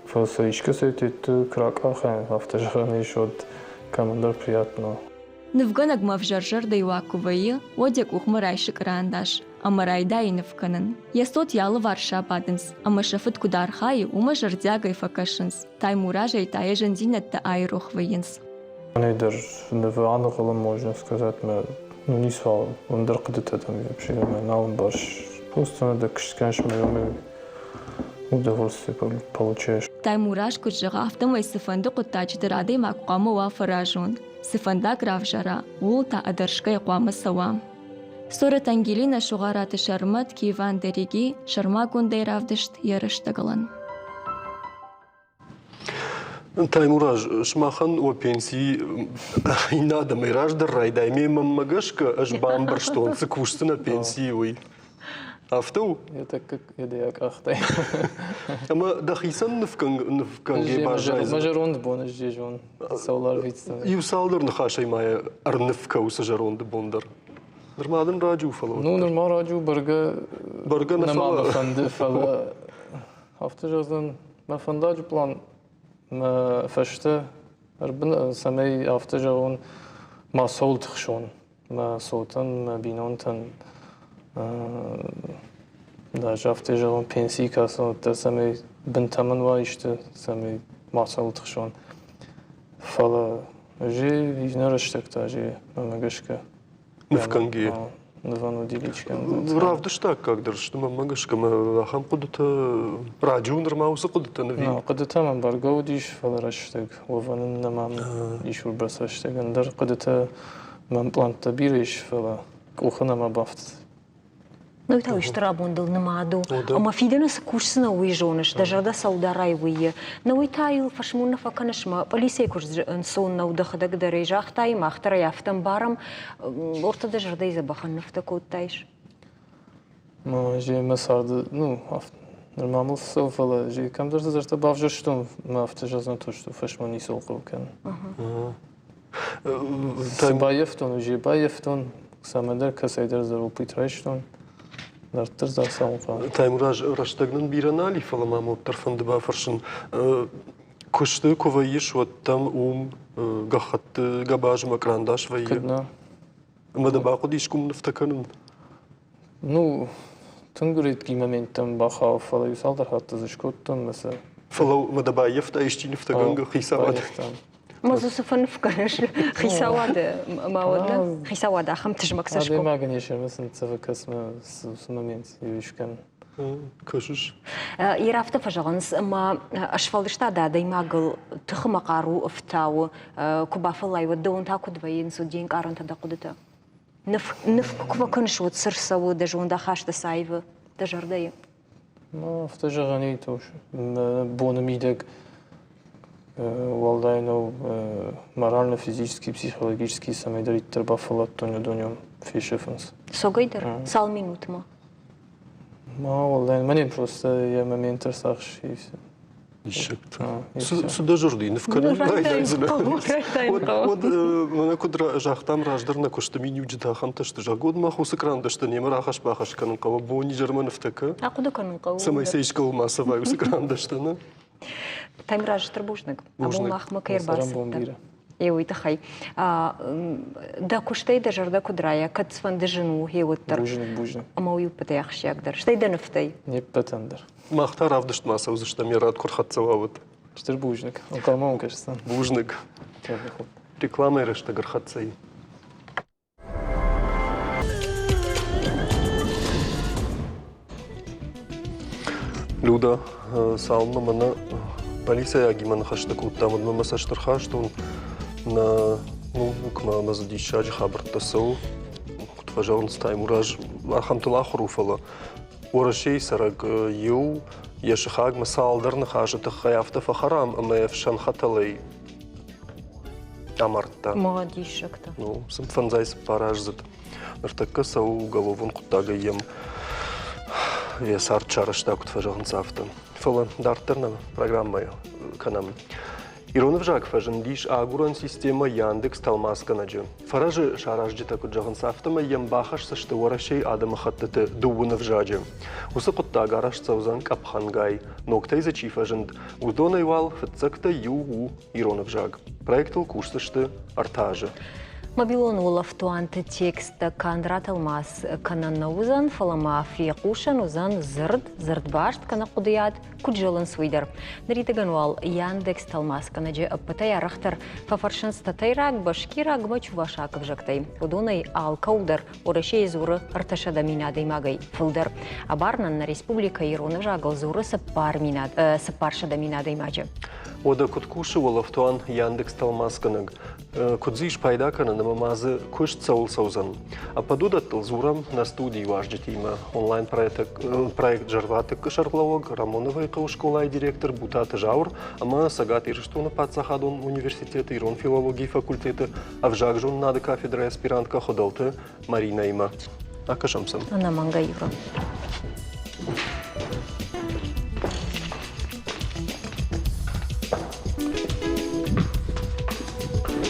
Фӕлӕ сӕ искӕцӕй тетты куы ракъахӕм, афтӕ зӕгъӕн ис, уӕд кӕмӕндӕр приятно. Нывгӕнӕгмӕ ӕвзӕр зӕрдӕйы уаг куы вӕййы, уӕд йӕ къухмӕ райсы кърандас ӕмӕ райдайы ныв кӕнын. Йӕ цот йӕ алыварс абадынц, ӕмӕ сӕ фыд куыд архайы, уымӕ зӕрдиагӕй фӕкӕсынц, Таймуразӕй та йӕ зындзинӕдтӕ айрох вӕййынц. Мӕнӕй дӕр нывы аныгъуылын, можно сказать, мӕ ну ницуал ӕндӕр хъуыдытӕ дӕм вообще мӕ нал ӕмбарыс. Просто надо куыст мӕ удовольствие получаешь. Таймураз куыд зӕгъы, афтӕмӕй цыфӕнды хъуыддаджы дӕр адӕймаг хъуамӕ уа фӕразон. Цы фӕндаг равзара, ууыл та ӕдӕрсгӕйӕ хъуамӕ цӕуа. Сорӕт Ангелинӕ Сугъараты Сӕрмӕт Киван Дериги сӕрмагондӕй равдыст йӕ рӕстӕгылӕн. Таймураз, сымахӕн уӕ пенси иннӕ адӕмӕй раздӕр райдай. Ме мӕнмӕ гӕсгӕ ӕз бамбӕрстон, цы кусдзынӕ пенсийы, уый. Афтӕ у? Йӕ тӕккӕ йӕ къӕхтӕй. Ӕмӕ дӕхицӕн нывгӕнгӕ баззайдзӕн? Мӕ зӕронд бон ӕз зон, цӕуыл арвитдзӕн. Иу цалдӕр ныхасӕй ма йӕ ӕрныв кӕ уыцы зӕронды бон дӕр. Нырма дын раджы у, фӕлӕ. Ну, нырма раджы у, бӕргӕ, бӕргӕ нӕ нӕма мӕ фӕнды, фӕлӕ афтӕ зӕгъдзӕн, мӕ фӕндаджы план мӕ фӕстӕ ӕрбын, цӕмӕй афтӕ зӕгъон, ма цӕуыл тыхсон. Мӕ цотӕн, мӕ бинонтӕн даже афтӕ зӕгъон, пенсийы кӕсын уӕддӕр, цӕмӕй бынтӕ мын уа исты, цӕмӕй мацӕуыл тыхсон. Фӕлӕ ӕз иннӕ рӕстӕг та ӕз мӕнмӕ гӕсгӕ Нывкӕнгӕ. нывӕн уыди личкӕн. Равдыста аккаг дӕр сты мӕнмӕ гӕсгӕ мӕ ахӕм хъуыдытӕ раджы у нырма уыцы хъуыдытӕ ныви. Хъуыдытӕ мӕм бӕргӕ уыдис, фӕлӕ рӕстӕг уӕвӕн нӕма ис уыйбӕрц рӕстӕг. Ӕндӕр хъуыдытӕ мӕм пълӕнттӕ бирӕ ис, фӕлӕ къухы нӕма бафтыд. Ну та стыр абондыл нымад у. Ӕмӕ фидӕны цы кусдзынӕ, уый зоныс, дӕ зӕрдӕ сӕударай уыйы. На уый та йыл фӕсмон нӕ фӕкӕныс мӕ полицейы куыст ӕнцон нӕу, дӕхӕдӕг дӕр ӕй загътай, мах дӕр ӕй афтӕ ӕмбарӕм. Ортӕ дӕ зӕрдӕйы дзӕбӕхӕн нывтӕ кодтаис? Ма мӕ царды, ну, нырма мыл цӕуы, фӕлӕ же кӕмдӕр зӕрдӕ бавзӕрстон, мӕ афтӕ зӕгъдзӕн, то что фӕсмон ницӕуыл хъӕуы кӕнын. Цы баййӕфтон, уый баййӕфтон, цӕмӕдӕр кӕцӕйдӕр дӕр опыт райстон. Дарддӕр дӕр цӕуын хъӕуы. Таймураз, рӕстӕг нын бирӕ нал и, фӕлӕ ма уӕддӕр фӕнды бафӕрсын. Куысты куы вӕййыс, уӕд дӕм уым гӕххӕтты гӕбазмӕ кърандас вӕййы? Куыд нӕ. Ӕмӕ дӕ бахъуыди искуы нывтӕ кӕнын? Ну, тынг редкий моменттӕм бахауы, фӕлӕ иу цалдӕр хатты дзы скодтон мӕ сӕ. Фӕлӕ мӕ дӕ баййӕфта исчи нывтӕгӕнгӕ хицауад? Ма дзы цы фӕныв кӕныс хицауады ма уӕд хицауады ахӕм тызмӕг цӕсгом. Адӕймагӕн йӕ сӕрмӕ цы ныццӕвы, кӕсмӕ цы момент искӕн. Кӕсыс? Йе афтӕ фӕзӕгъынц, ӕмӕ сфӕлдыстады адӕймагыл тыхы мӕ хъару ӕфтауы, куы бафӕллай, уӕд дӕуӕн та куыд вӕййынц де нкъарӕнтӕ, дӕ хъуыдытӕ? Ныв, ныв куы фӕкӕныс, уӕд цы рцӕуы, дӕ зондахасты цы аивы дӕ зӕрдӕйы? Ну, афтӕ зӕгъӕн и то боны мидӕг уӕлдай нӕу морально, физически, психологически цӕмӕйдӕриддӕр бафӕлладтон, уыдон фесӕфынц. Согӕй дӕр? Цал минутмӕ? Ма уӕлдай, мӕнӕн просто йӕ момент ӕрцахсы и все. Диссӕгтӕ. Цы дӕ зӕрды ныв кӕнын райдайдзынӕ? Уӕд мӕнӕ куыд загътам раздӕр нӕ куысты миниуджытӕ ахӕмтӕ сты, зӕгъ, уӕд мах уыцы кърандӕстӕ немӕ рахӕсс-бахӕсс кӕнын хъӕуы, бон-изӕрмӕ нывтӕ кӕ. Ахъуыды кӕнын хъӕуы. Цӕмӕй сӕ искӕуыл ма цӕвай уыцы кърандӕстӕ, нӕ? Таймураз, стыр бузныг. Абон махмӕ кӕй ӕрбацыдтӕ. Е уый тыххӕй. Дӕ куыстӕй дӕ зӕрдӕ куыд райа, кӕд цыфӕнды зын у, гъе уӕддӕр. Бузныг, бузныг. Ӕмӕ уый ӕппӕтӕй ахсджиагдӕр. Стӕй дӕ нывтӕй. Не ппӕтӕн дӕр. Мах та равдыстмӕ ацӕудзыстӕм, йӕ рад куы рхӕццӕ уа, уӕд. Стыр бузныг. Ӕнхъӕлмӕ уӕм кӕсдзӕн. Бузныг. Рекламӕйы рӕстӕг ӕрхӕццӕ и. Люда, цалынмӕ мӕнӕ полицейагимӕ ныхӕстӕ кодтам, уӕдмӕ мӕ цӕст ӕрхастон нӕ ноутбукмӕ ӕмӕ дзы диссаджы хабӕрттӕ цӕуы. Куыд фӕзӕгъынц, Таймураз ахӕмтыл ахуыр у, фӕлӕ Уӕрӕсейы цӕрӕг иу йӕ сыхагмӕ цалдӕр ныхасы тыххӕй афтӕ фӕхӕрам ӕмӕ йӕ ӕфсӕн хӕтӕлӕй амардта. Ма диссӕгтӕ. Ну, фӕндзай цыппараздзыд. Ныртӕккӕ цӕуы уголовон хъуыддагӕй йӕм йӕ цард сарӕзта, куыд фӕзӕгъынц, афтӕ. Фӕлӕ дарддӕр нӕ программӕйы кӕнӕм. Ирон ӕвзаг фӕзындис агурӕн системӕ Яндекс тӕлмацгӕнӕджы. Фӕрӕзы саразджытӕ куыд зӕгъынц, афтӕмӕй йӕм бахӕсдзысты Уӕрӕсейы адӕмыхӕттыты дыууын ӕвзаджы. Уыцы хъуыддаг арӕзт цӕудзӕн къӕпхӕнгай. Ногтӕй дзы чи фӕзынд, уыдонӕй уал фыццӕгтӕй иу у ирон ӕвзаг. Проектыл кусдзысты ӕртӕ азы. Мобилон улӕфтуанты тексттӕ канд ратӕлмац кӕнӕн нӕ уыдзӕн, фӕлӕ ма фехъусӕн уыдзӕн дзырд, дзырдбаст кӕнӕ хъуыдыйад, куыд зӕлынц, уый дӕр. Ныридӕгӕн уал Яндекс тӕлмацгӕнӕджы ӕппӕтӕй арӕхдӕр фӕфӕрсынц тӕтӕйраг, башкираг ӕмӕ чувашаг ӕвзӕгтӕй. Уыдонӕй алкӕуыл дӕр Уӕрӕсейы дзуры 300 000 адӕймагӕй фылдӕр. Абарынӕн нӕ республикӕ ирон ӕвзагыл дзуры 400 000 адӕймаджы. Уӕдӕ куыд кусы уӕлӕфтуан Яндекс тӕлмацгӕнӕг? Куыд дзы ис пайда кӕнын ӕмӕ ма дзы куыст цӕуыл цӕудзӕн? Ӕппӕт уыдӕттыл дзурӕм нӕ студийы уазджытимӕ. Онлайн-проект «Зӕрватыкк» сӕргълӕууӕг Рамоновайы хъӕуы скъолайы директор Бутаты Зауыр ӕмӕ Цӕгат Ирыстоны паддзахадон университеты ирон филологийы факультеты ӕвзагзонынады кафедрӕйы аспиранткӕ Хуыдӕлты Маринӕимӕ. Акӕсӕм сӕм. Ӕнӕмӕнгӕй Юра.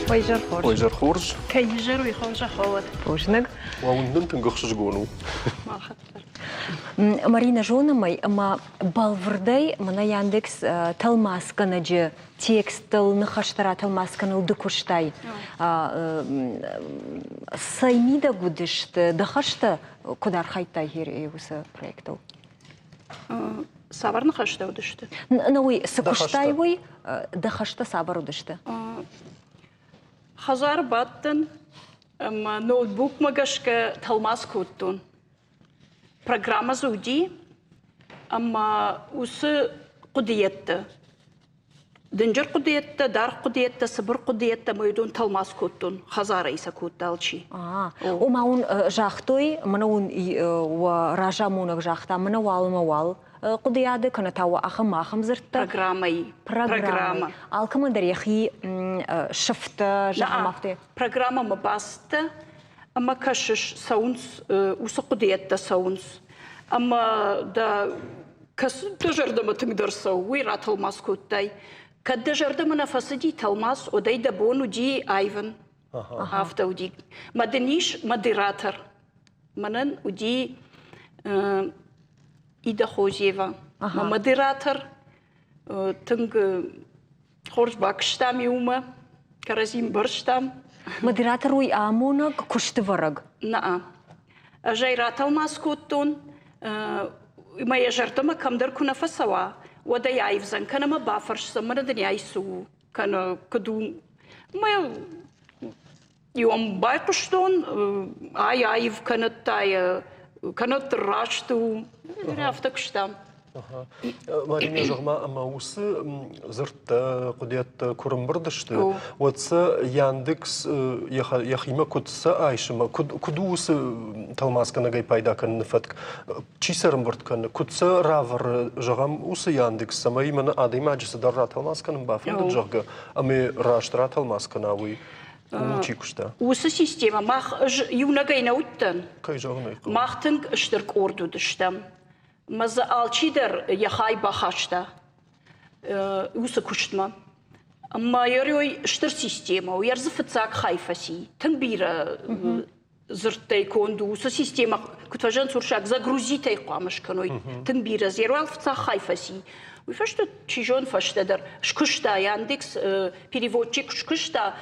Ой, изӕр хорз. Ой, изӕр хорз. Кӕй изӕр, уый хорзӕх уӕд. Бузныг. Уӕ нын тынг ӕхсызгон у. Марина, зонӕм ӕй, ӕмӕ бӕлвырдӕй мӕнӕ Яндекс тӕлмацгӕнӕджы тексттыл ныхӕстӕ ратӕлмац кӕныл ды куыстай. Цӕй мидӕг уыдысты дӕ хӕстӕ, куыд архайдтай уыцы проектыл? Цавӕр ныхӕстӕ уыдысты? Нӕ уый, цы куыстай уый, дӕ хӕстӕ цавӕр уыдысты? Хӕдзары бадтӕн. Ӕмӕ ноутбукмӕ гӕсгӕ тӕлмац кодтон. Программӕ дзы уыди, ӕмӕ уыцы хъуыдыйӕдтӕ, дынджыр хъуыдыйӕдтӕ, даргъ хъуыдыйӕдтӕ, цыбыр хъуыдыйӕдтӕ ӕмӕ уыдон тӕлмац кодтон, хӕдзарӕй сӕ кодта алчи. Ома уын загътой, мӕнӕ уын уӕ разамонӕг загъта, мӕнӕ уал ӕмӕ уал хъуыдыйады, кӕнӕ та уӕ ахӕм дзырдтӕ. Программӕйы. Программӕ. Алкӕмӕн дӕр йӕхи сыфтӕ, зӕгъӕм, афтӕ. Программӕмӕ бацыдтӕ ӕмӕ кӕсыс, цӕуынц, уыцы хъуыдыйӕдтӕ цӕуынц. Ӕмӕ дӕ кӕцы дӕ зӕрдӕмӕ тынгдӕр цӕуы, уый ратӕлмац кодтай. Кӕд дӕ зӕрдӕмӕ нӕ фӕцыди тӕлмац, уӕд ӕй дӕ бон уыди аивын. Афтӕ уыди. Мӕ дын ис модератор. Мӕнӕн уыди Ида Хозева. Мӕ модератор тынг хорз бакуыстам иумӕ, кӕрӕдзи мбӕрстам. Модератор уый амонӕг, куыстывӕрӕг? Нӕ. Ӕз ӕй ратӕлмац кодтон, мӕ йӕ зӕрдӕмӕ кӕмдӕр куы нӕ фӕцӕуа, уӕд ӕй аивдзӕн, кӕнӕ мӕ бафӕрсдзӕн, мӕнӕ дын ай цы у, кӕнӕ куыд у. Мӕ иуӕм байхъуыстон, ай аив кӕнӕдта, кӕнӕд раст у. Афтӕ куыстам. Марина, зӕгъ-ма, ӕмӕ уыцы дзырдтӕ, хъуыдыйӕдтӕ куы рымбырд сты, уӕд сӕ Яндекс йӕхимӕ куыд сӕ айсы, куыд у уыцы тӕлмацгӕнӕгӕй пайда кӕныны фӕтк? Чи сӕ рымбырд кӕны, куыд сӕ равӕры, зӕгъӕм, уыцы Яндекс, цӕмӕй мӕнӕ адӕймаджы цыдӕр ратӕлмац кӕнын бафӕндыд, зӕгъгӕ, ӕмӕ раст ратӕлмац кӕна, уый? Ууыл чи куыста? Уыцы системӕ мах ӕз иунӕгӕй нӕ уыдтӕн. Кӕй зӕгъын ӕй хъӕуы. Мах тынг стыр къорд уыдыстӕм. Мӕ дзы алчидӕр йӕ хай бахаста уыцы куыстмӕ. Ӕмӕ йӕ стыр системӕ у, йӕ дзы фыццаг хай фӕци. Тынг бирӕ дзырдтӕй конд у. Уыцы системӕ, куыд фӕзӕгъынц уырыссаг, загрузитӕй хъуамӕ скӕной. Тынг бирӕ. Зеруал фыццаг хай фӕци. Уый фӕстӕ, чи зоны, фӕстӕдӕр скуыста Яндекс переводчик скуыста,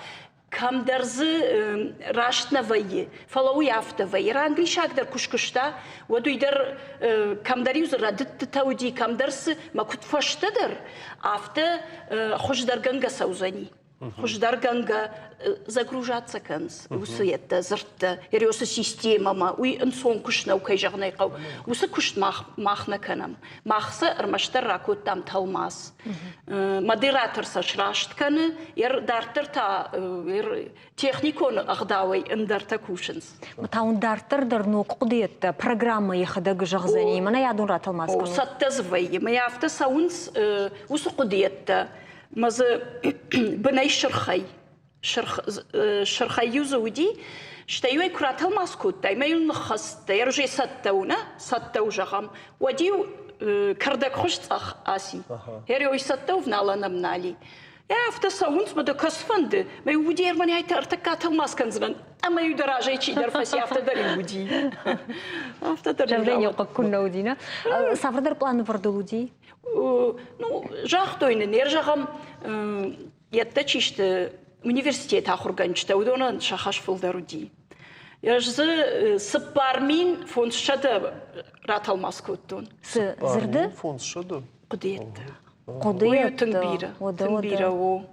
кӕмдӕр дзы раст нӕ вӕййы, фӕлӕ уый афтӕ вӕййы. Англисаг дӕр куы скуыста, уӕд уый дӕр кӕмдӕр-иу дзы рӕдыдтытӕ уыди, кӕмдӕр цы, мӕ куыд фӕстӕдӕр, афтӕ хуыздӕргӕнгӕ цӕудзӕни. Хуыздӕргӕнгӕ загружаться кӕнынц уыцы йедтӕ, дзырдтӕ, Ересы системӕмӕ, уый ӕнцон куыст нӕу, кӕй зӕгъын ӕй хъӕуы. Уыцы куыст мах нӕ кӕнӕм. Мах сӕ ӕрмӕстдӕр ракодтам тӕлмац. Модератор сӕ сраст кӕны, дарддӕр та техникон ӕгъдауӕй ӕндӕртӕ кусынц. Та уын дарддӕр дӕр ног хъуыдыйӕдтӕ программӕ йӕхӕдӕг зӕгъдзӕни, мӕнӕ адон ратӕлмац кӕнын. Цӕттӕ дзы вӕййы. Мӕ афтӕ цӕуынц уыцы хъуыдыйӕдтӕ, мӕ дзы бынӕй сырхӕй сырхӕй-иу дзы уыди, стӕй-иу ӕй куы ратӕлмац кодтай, мӕ-иу ныххӕцыдтӕ, ӕрзӕй цӕттӕ у, нӕ? Цӕттӕ у, зӕгъӕм, уӕд-иу кӕрдӕгхуыз цъӕх аци. Ӕри цӕттӕ у, вналӕн ӕм нал и. Афтӕ цӕуынц, мӕ дӕ кӕс фӕнды, мӕ уыди ӕрмӕнӕй ӕртыккаг тӕлмац кӕндзынӕн, ӕмӕ-иу дӕ разӕй чидӕр фӕци, афтӕ дӕр-иу уыди. Афтӕ дӕр Зӕрдӕйы хъыг куыннӕ уыди, нӕ? Цавӕрдӕр планы вӕрдыл уыди? Ну, загътой нын, ӕрзӕгъӕм, йедтӕ чи сты, университеты ахуыргӕнджытӕ, уыдонӕн сӕ хӕс фылдӕр уыди. Ӕз дзы 4500 ратӕлмац кодтон. Цы дзырды? 500? Хъуыдыйӕдтӕ. Хъуыдыйӕдтӕ. Тынг бирӕ. Тынг бирӕ у.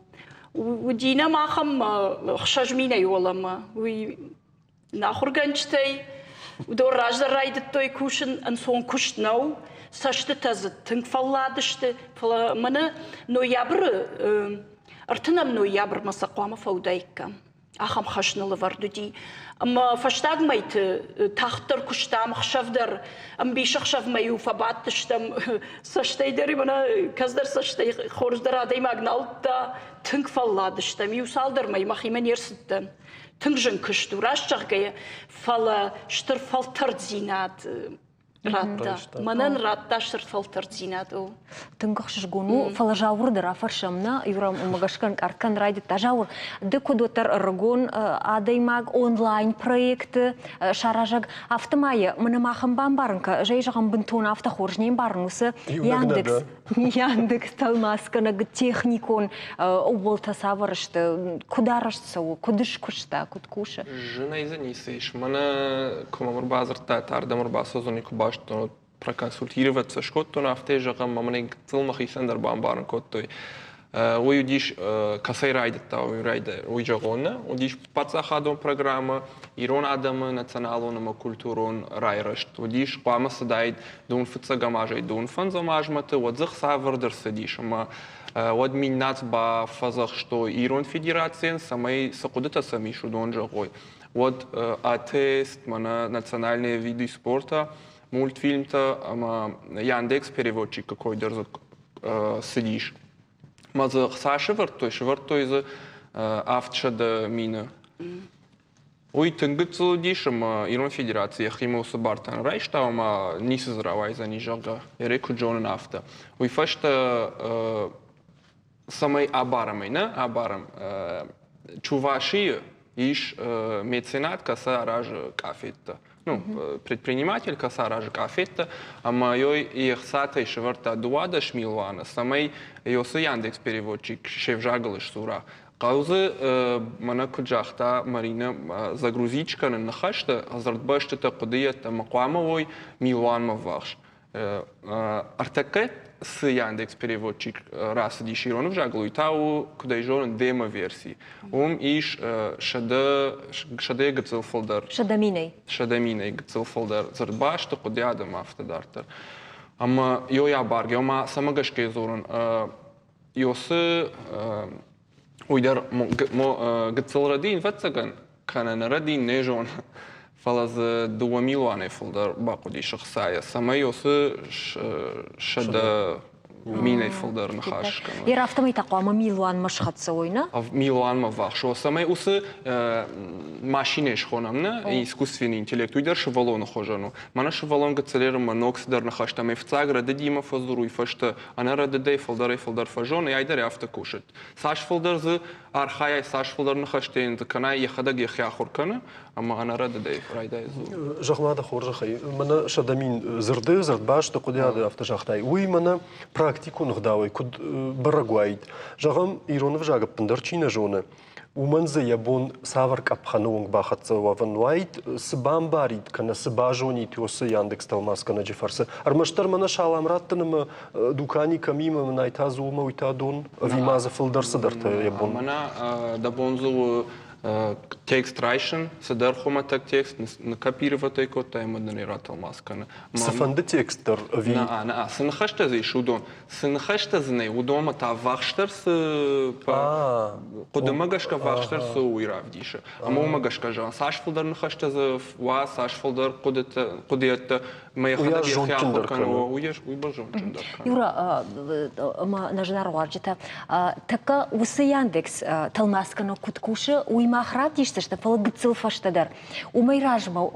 Уыди нӕм ахӕм 6000-ӕй уӕлӕмӕ. Уый Нӕ ахуыргӕнджытӕй уыдон раздӕр райдыдтой кусын, ӕнцон куыст нӕу, цӕстытӕ дзы тынг фӕлладысты, фӕлӕ мӕнӕ ноябры, ӕртынӕм ноябрмӕ сӕ хъуамӕ фӕуыдаиккам. Ахӕм хӕс ныл ӕвӕрд уыди. Ӕмӕ фӕстаг мӕйты тагъддӕр куыстам, ӕхсӕв дӕр, ӕмбисӕхсӕвмӕ-иу фӕбадтыстӕм, цӕстӕй дӕр мӕнӕ кӕцдӕр цӕстӕй хорздӕр адӕймаг нал уыдта, тынг фӕлладыстӕм. Иу цалдӕр мӕй мӕхимӕ не рцыдтӕн. Тынг зын куыст у, раст зӕгъгӕйӕ, фӕлӕ стыр фӕлтӕрддзинад радта. Мӕнӕн радта стыр фӕлтӕрддзинад. Тынг ӕхсызгон у, фӕлӕ Зауыр дӕр афӕрсӕм нӕ, Юра уымӕ гӕсгӕ ӕнкъард кӕнын райдыдта. Зауыр, ды куыд уӕддӕр ӕрыгон адӕймаг онлайн-проекты саразӕг, афтӕ ма йӕ мӕнӕ махӕн бамбарын кӕ, ӕз ӕй зӕгъӕм бынтон афтӕ хорз не мбарын уыцы Яндекс Яндекс тӕлмацгӕнӕг техникон ӕууӕлтӕ цавӕр сты, куыд арӕзт цӕуы, куыд скуыста, куыд кусы? Зынӕй дзы ницы ис. Мӕнӕ куы мӕм ӕрбадзырдта, ардӕм ӕрбацӕудзӕни, куы базыдтон, проконсультироваться скодтон, афтӕ зӕгъӕм, ӕмӕ мын ӕй гыццыл мӕхицӕн дӕр бамбарын кодтой. Уый уыдис, кӕцӕй райдыдта, уый зӕгъон нӕ. Уыдис паддзахадон программӕ ирон адӕмы националон ӕмӕ культурон райрӕзт. Уыдис, хъуамӕ цыдаид дыууын фыццӕгӕм азӕй дыууын фӕндзӕм азмӕты, уӕд дзы цавӕрдӕр ӕрцыдис ӕмӕ уӕд Миннац бафӕдзӕхстой Ирон Федерацийӕн, цӕмӕй цы хъуыдытӕ сӕм ис, уыдон зӕгъой. Уӕд АТС, мӕнӕ национальные виды спорта, мультфильмтӕ ӕмӕ Яндекс переводчикы кой дӕр дзы цыдис. Мӕ дзы хца сӕвӕрдтой, сӕвӕрдтой дзы 700 мины. Уый тынг гыццыл уыдис ӕмӕ Ирон Федераци йӕхимӕ уыцы бартӕ нӕ райста ӕмӕ ницы дзы рауайдзӕни, зӕгъгӕ, йӕ куыд зонын, афтӕ. Уый фӕстӕ цӕмӕй абарӕм ӕй, нӕ абарӕм, Чувашийы ис меценат, кӕцы аразы къафеттӕ. Ну, предприниматель, кӕцы аразы къафеттӕ, ӕмӕ йой йе хцатӕй сӕвӕрдта 12 милуаны, цӕмӕй йоцы Яндекс переводчик се взагыл сдзура. Хъӕуы дзы, мӕнӕ куыд загъта Маринӕ, загрузить кӕнын ныхӕстӕ, дзырдбӕстытӕ, хъуыдыйӕдтӕ ӕмӕ хъуамӕ уой милуанмӕ ввахс. Ӕртӕккӕ цы Яндекс переводчик рацыдис ирон ӕвзагыл, уый та у, куыд ӕй зонын, демо-верси. Уым ис сӕдӕйы гыццыл фылдӕр. 100 000-ӕй. 100 000-ӕй гыццыл фылдӕр дзырдбасты, хъуыдыйад ӕмӕ афтӕ дарддӕр. Ӕмӕ йой абаргӕ, ома цӕмӕ гӕсгӕ дзурын, Ёсы уый дӕр гыццыл рӕдийын, ӕвӕццӕгӕн, кӕнӕ нӕ рӕдийын не зоны, фӕлӕ дзы дыууӕ милуанӕй фылдӕр бахъуыдис ӕхцайӕ, цӕмӕй уыцы 100 000-ӕй фылдӕр ныхас скӕной. Йе афтӕмӕй та хъуамӕ милуанмӕ схӕццӕ уой, нӕ? Милуанмӕ ввахс, цӕмӕй уыцы машинӕ схонӕм, нӕ, искусственный интеллект, уый дӕр сывӕллоны хуызӕн у. Мӕнӕ сывӕллон гыццылерымӕ ног цыдӕр ныхӕстӕ ӕмӕ фыццаг рӕдыдимӕ фӕдзур, уый фӕстӕ ӕнӕрӕдыдӕй фылдӕрӕй-фылдӕр фӕзоны, айдӕр афтӕ кусыд. Цас фылдӕр дзы архайай, цас фылдӕр ныхӕстӕ йын дзы кӕнай, йӕхӕдӕг йӕхи ахуыр кӕны ӕмӕ ӕнӕрӕдыдӕй райдайы дзурын. Зӕгъ-ма дӕ хорзӕхӕй, мӕнӕ 100 000 дзырды, дзырдбасты хъуыдыйады афтӕ загътай, уый мӕнӕ практикон ӕгъдауӕй куыд бӕрӕг уаид? Зӕгъӕм, ирон ӕвзаг ӕппындӕр чи нӕ зоны, уымӕн дзы йӕ бон цавӕр къӕпхӕны онг бахӕццӕ уӕвӕн уаид, цы бамбарид кӕнӕ цы базонид уыцы Яндекс тӕлмацгӕнӕджы фӕрцы. Ӕрмӕстдӕр мӕнӕ салам раттын ӕмӕ дукани кӕм и, мӕнӕ ай та дзул мӕ уый та дон, ӕви ма дзы фылдӕр цыдӕртӕ йӕ бон? Мӕнӕ дӕ бон дзы у текст райсын, цыдӕр хуымӕтӕг текст ныккопировать ӕй кодтай ӕмӕ дын ӕй ратӕлмац кӕны. Цыфӕнды текст дӕр ӕви? Нӕ, нӕ, цы ныхӕстӕ дзы ис, уыдон. Цы ныхӕстӕ дзы нӕй, уыдонмӕ та ӕввахсдӕр цы хъуыдымӕ гӕсгӕ ӕввахсдӕр цы у, уый равдисы. Ӕмӕ уымӕ гӕсгӕ зӕгъын, цас фылдӕр ныхӕстӕ дзы уа, цас фылдӕр хъуыдыйӕдтӕ мӕ йӕхӕдӕг йӕхи ахуыр кӕны, уый бӕрзондджындӕр кӕны. Юра, ӕмӕ нӕ зынаргъ уазджытӕ, тӕккӕ уыцы Яндекс тӕлмацгӕнӕг куыд кусы, уый мах равдисдзысты, фӕлӕ гыццыл фӕстӕдӕр. Уымӕй размӕ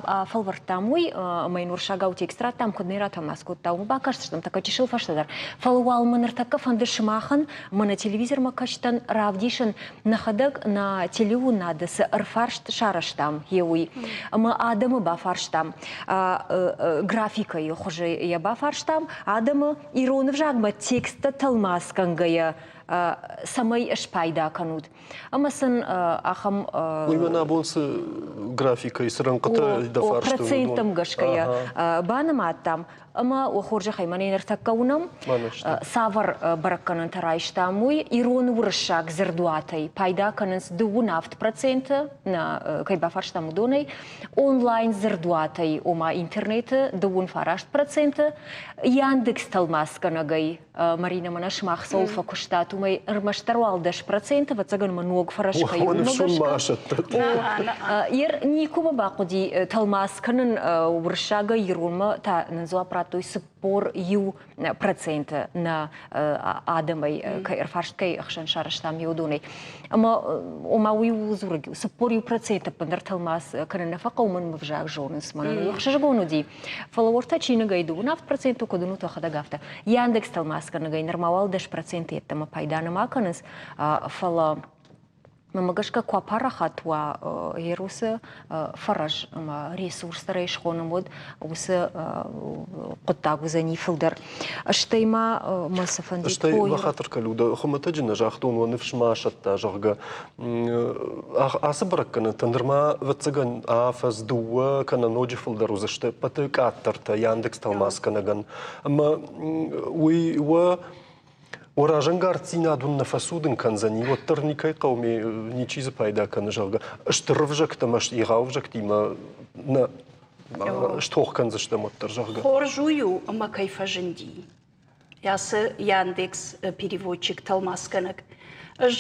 афӕлвӕрдтам уый, ӕмӕ йын уырыссагау текст радтам, куыд нӕ ратӕлмац кодта, уымӕ бакастыстӕм тӕккӕ чысыл фӕстӕдӕр. Фӕлӕ уал мӕ ныртӕккӕ фӕнды сымахӕн, мӕнӕ телевизормӕ кӕстӕн равдисын, нӕхӕдӕг нӕ телеуынады цы ӕрфарст сарӕзтам, йе уый. Ӕмӕ адӕмы бафарстам, графикӕйы хуызы йӕ бафарстам, адӕмы ирон ӕвзагмӕ тексттӕ тӕлмацгӕнгӕйӕ цӕмӕй спайда кӕнут. Ӕмӕ сын ахӕм Уый мӕн абон цы графикӕйы цы рӕнхъытӕ дӕ фарсты проценттӕм гӕсгӕ йӕ банымадтам ӕмӕ уӕ хорзӕхӕй мӕнӕ ныртӕккӕ уынӕм, цавӕр бӕрӕггӕнӕнтӕ райстам, уый ирон-уырыссаг дзырдуатӕй пайда кӕнынц 27%, нӕ кӕй бафарстам, уыдонӕй, онлайн дзырдуатӕй, ома интернеты 29%, Яндекс тӕлмацгӕнӕгӕй Марина, мӕнӕ сымах цӕуыл фӕкуыстат, уымӕй ӕрмӕстдӕр уал 10%, ӕвӕццӕгӕн мӕ ног фӕрӕз кӕй у, уымӕ гӕсгӕ. Ер никуы мӕ бахъуыди тӕлмац кӕнын уырыссагӕй иронмӕ та нын дзуапп радтой 41% нӕ адӕмӕй кӕй ӕрфарст кӕй ӕхсӕн сарӕзтам, уыдонӕй. Ӕмӕ ома уый у дзурӕг 41% ӕппындӕр тӕлмац кӕнын нӕ фӕхъӕуы, мӕн ме взаг зонынц, мӕнӕн уый ӕхсызгон уыди. Фӕлӕ уӕртӕ чиныгӕй 27% куыд уынут уӕхӕдӕг афтӕ. Яндекс тӕлмацгӕнӕгӕй нырма уал 10% йеддӕмӕ пайда нӕма кӕнынц, фӕлӕ мӕнмӕ гӕсгӕ куы апарахат уа Ерусы фӕрӕз ӕмӕ ресурс дӕр ӕй схонӕм, уӕд уыцы хъуыддаг уыдзӕни фылдӕр. Стӕй ма мӕ цы фӕндид? Стӕй бахатыр кӕн, Людӕ, хуымӕтӕджы нӕ загътон, уӕ ныфс ма асӕтта, зӕгъгӕ. Ацы бӕрӕггӕнӕнтӕ нырма, ӕвӕццӕгӕн, афӕдз дыууӕ кӕнӕ ноджы фылдӕр уыдзысты ӕппӕты къаддӕртӕ Яндекс тӕлмацгӕнӕгӕн. Ӕмӕ уый уӕ. Уӕ разӕнгарддзинад уын нӕ фӕцудын кӕндзӕни, уӕддӕр никӕй хъӕуы, ничи дзы пайда кӕны, зӕгъгӕ, стыр ӕвзӕгтӕ ӕмӕ егъау ӕвзӕгтимӕ нӕ стох кӕндзыстӕм уӕддӕр, зӕгъгӕ. Хорз уый у, ӕмӕ кӕй фӕзынди ацы Яндекс переводчик тӕлмацгӕнӕг. Ӕз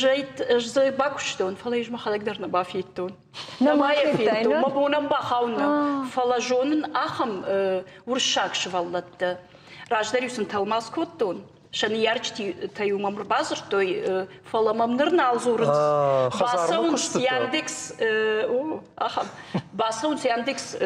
ӕз дзы бакуыстон, фӕлӕ ӕз мӕхӕдӕг дӕр нӕ бафедтон. Нӕма йӕ федтон, мӕ бон ӕм бахауын нӕу. Фӕлӕ зонын ахӕм уырыссаг сывӕллӕттӕ. Раздӕр-иу сын тӕлмац кодтон, сӕ ныййарджытӕ-иу мӕм ӕрбадзырдтой, фӕлӕ мӕм ныр нал дзурынц. Бацӕуынц Яндекс, ахӕм, бацӕуынц Яндекс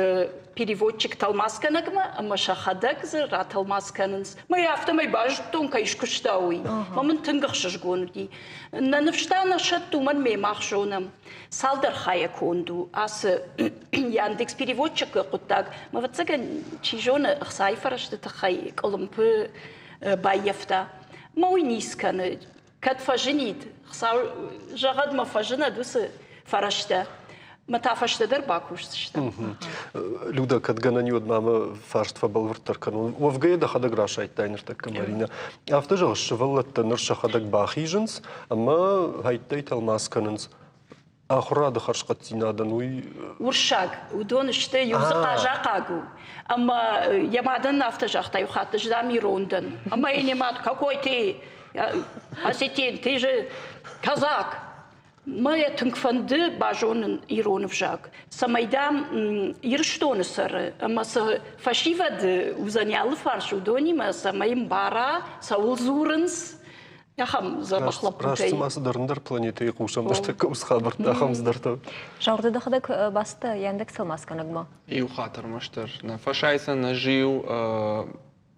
переводчик тӕлмацгӕнӕгмӕ ӕмӕ сӕхӕдӕг дзы ратӕлмац кӕнынц. Мӕ афтӕмӕй базыдтон, кӕй скуыста, уый. Мӕ мын тынг ӕхсызгон уыди. Нӕ ныфс та нӕ сӕтты, уымӕн ме мах зонӕм. Цалдӕр хайӕ конд у ацы Яндекс переводчикы хъуыддаг. Ӕвӕццӕгӕн, чи зоны, ӕхцайы фӕрӕзты тыххӕй къуылымпы баййӕфта. Мӕ уый ницы кӕны. Кӕд фӕзынид, Хуыцау зӕгъӕд мӕ фӕзынӕд уыцы фӕрӕзтӕ. Мӕ та фӕстӕдӕр бакусдзыстӕм. Люда, кӕд гӕнӕн уӕд ма мӕ фарст фӕбӕлвырддӕр кӕнон. Уӕвгӕ йӕ дӕхӕдӕг расайдтай ныртӕккӕ, Маринӕ. Афтӕ зӕгъыс, сывӕллӕттӕ ныр сӕхӕдӕг бахизынц ӕмӕ хӕйттӕй тӕлмац кӕнынц. Ахуырады хӕрзхъӕддзинадӕн уый Уырыссаг, уыдон сты, иу дзы хъазахъаг у. Ӕмӕ йӕ мадӕн афтӕ загъта иу хатт, ӕз дам ирон дӕн. Ӕмӕ йын йӕ мад, какой ты осетин, ты же казак. Мӕ йӕ тынг фӕнды базонын ирон ӕвзаг, цӕмӕй дам Ирыстоны цӕры ӕмӕ цы фӕсивӕд уыдзӕни алыфарс, уыдонимӕ цӕмӕй мбара, цӕуыл дзурынц, ахӕм дзӕбӕх лӕппутӕй. Раст цыма цыдӕр ӕндӕр планетӕйы хъусӕм ныртӕккӕ уыцы хабӕрттӕ, ахӕм цыдӕртӕ. Зӕгъды дӕхӕдӕг бацыдтӕ Яндекс тӕлмацгӕнӕгмӕ? Иу хатт ӕрмӕстдӕр нӕ фӕсайдзӕн ӕз-иу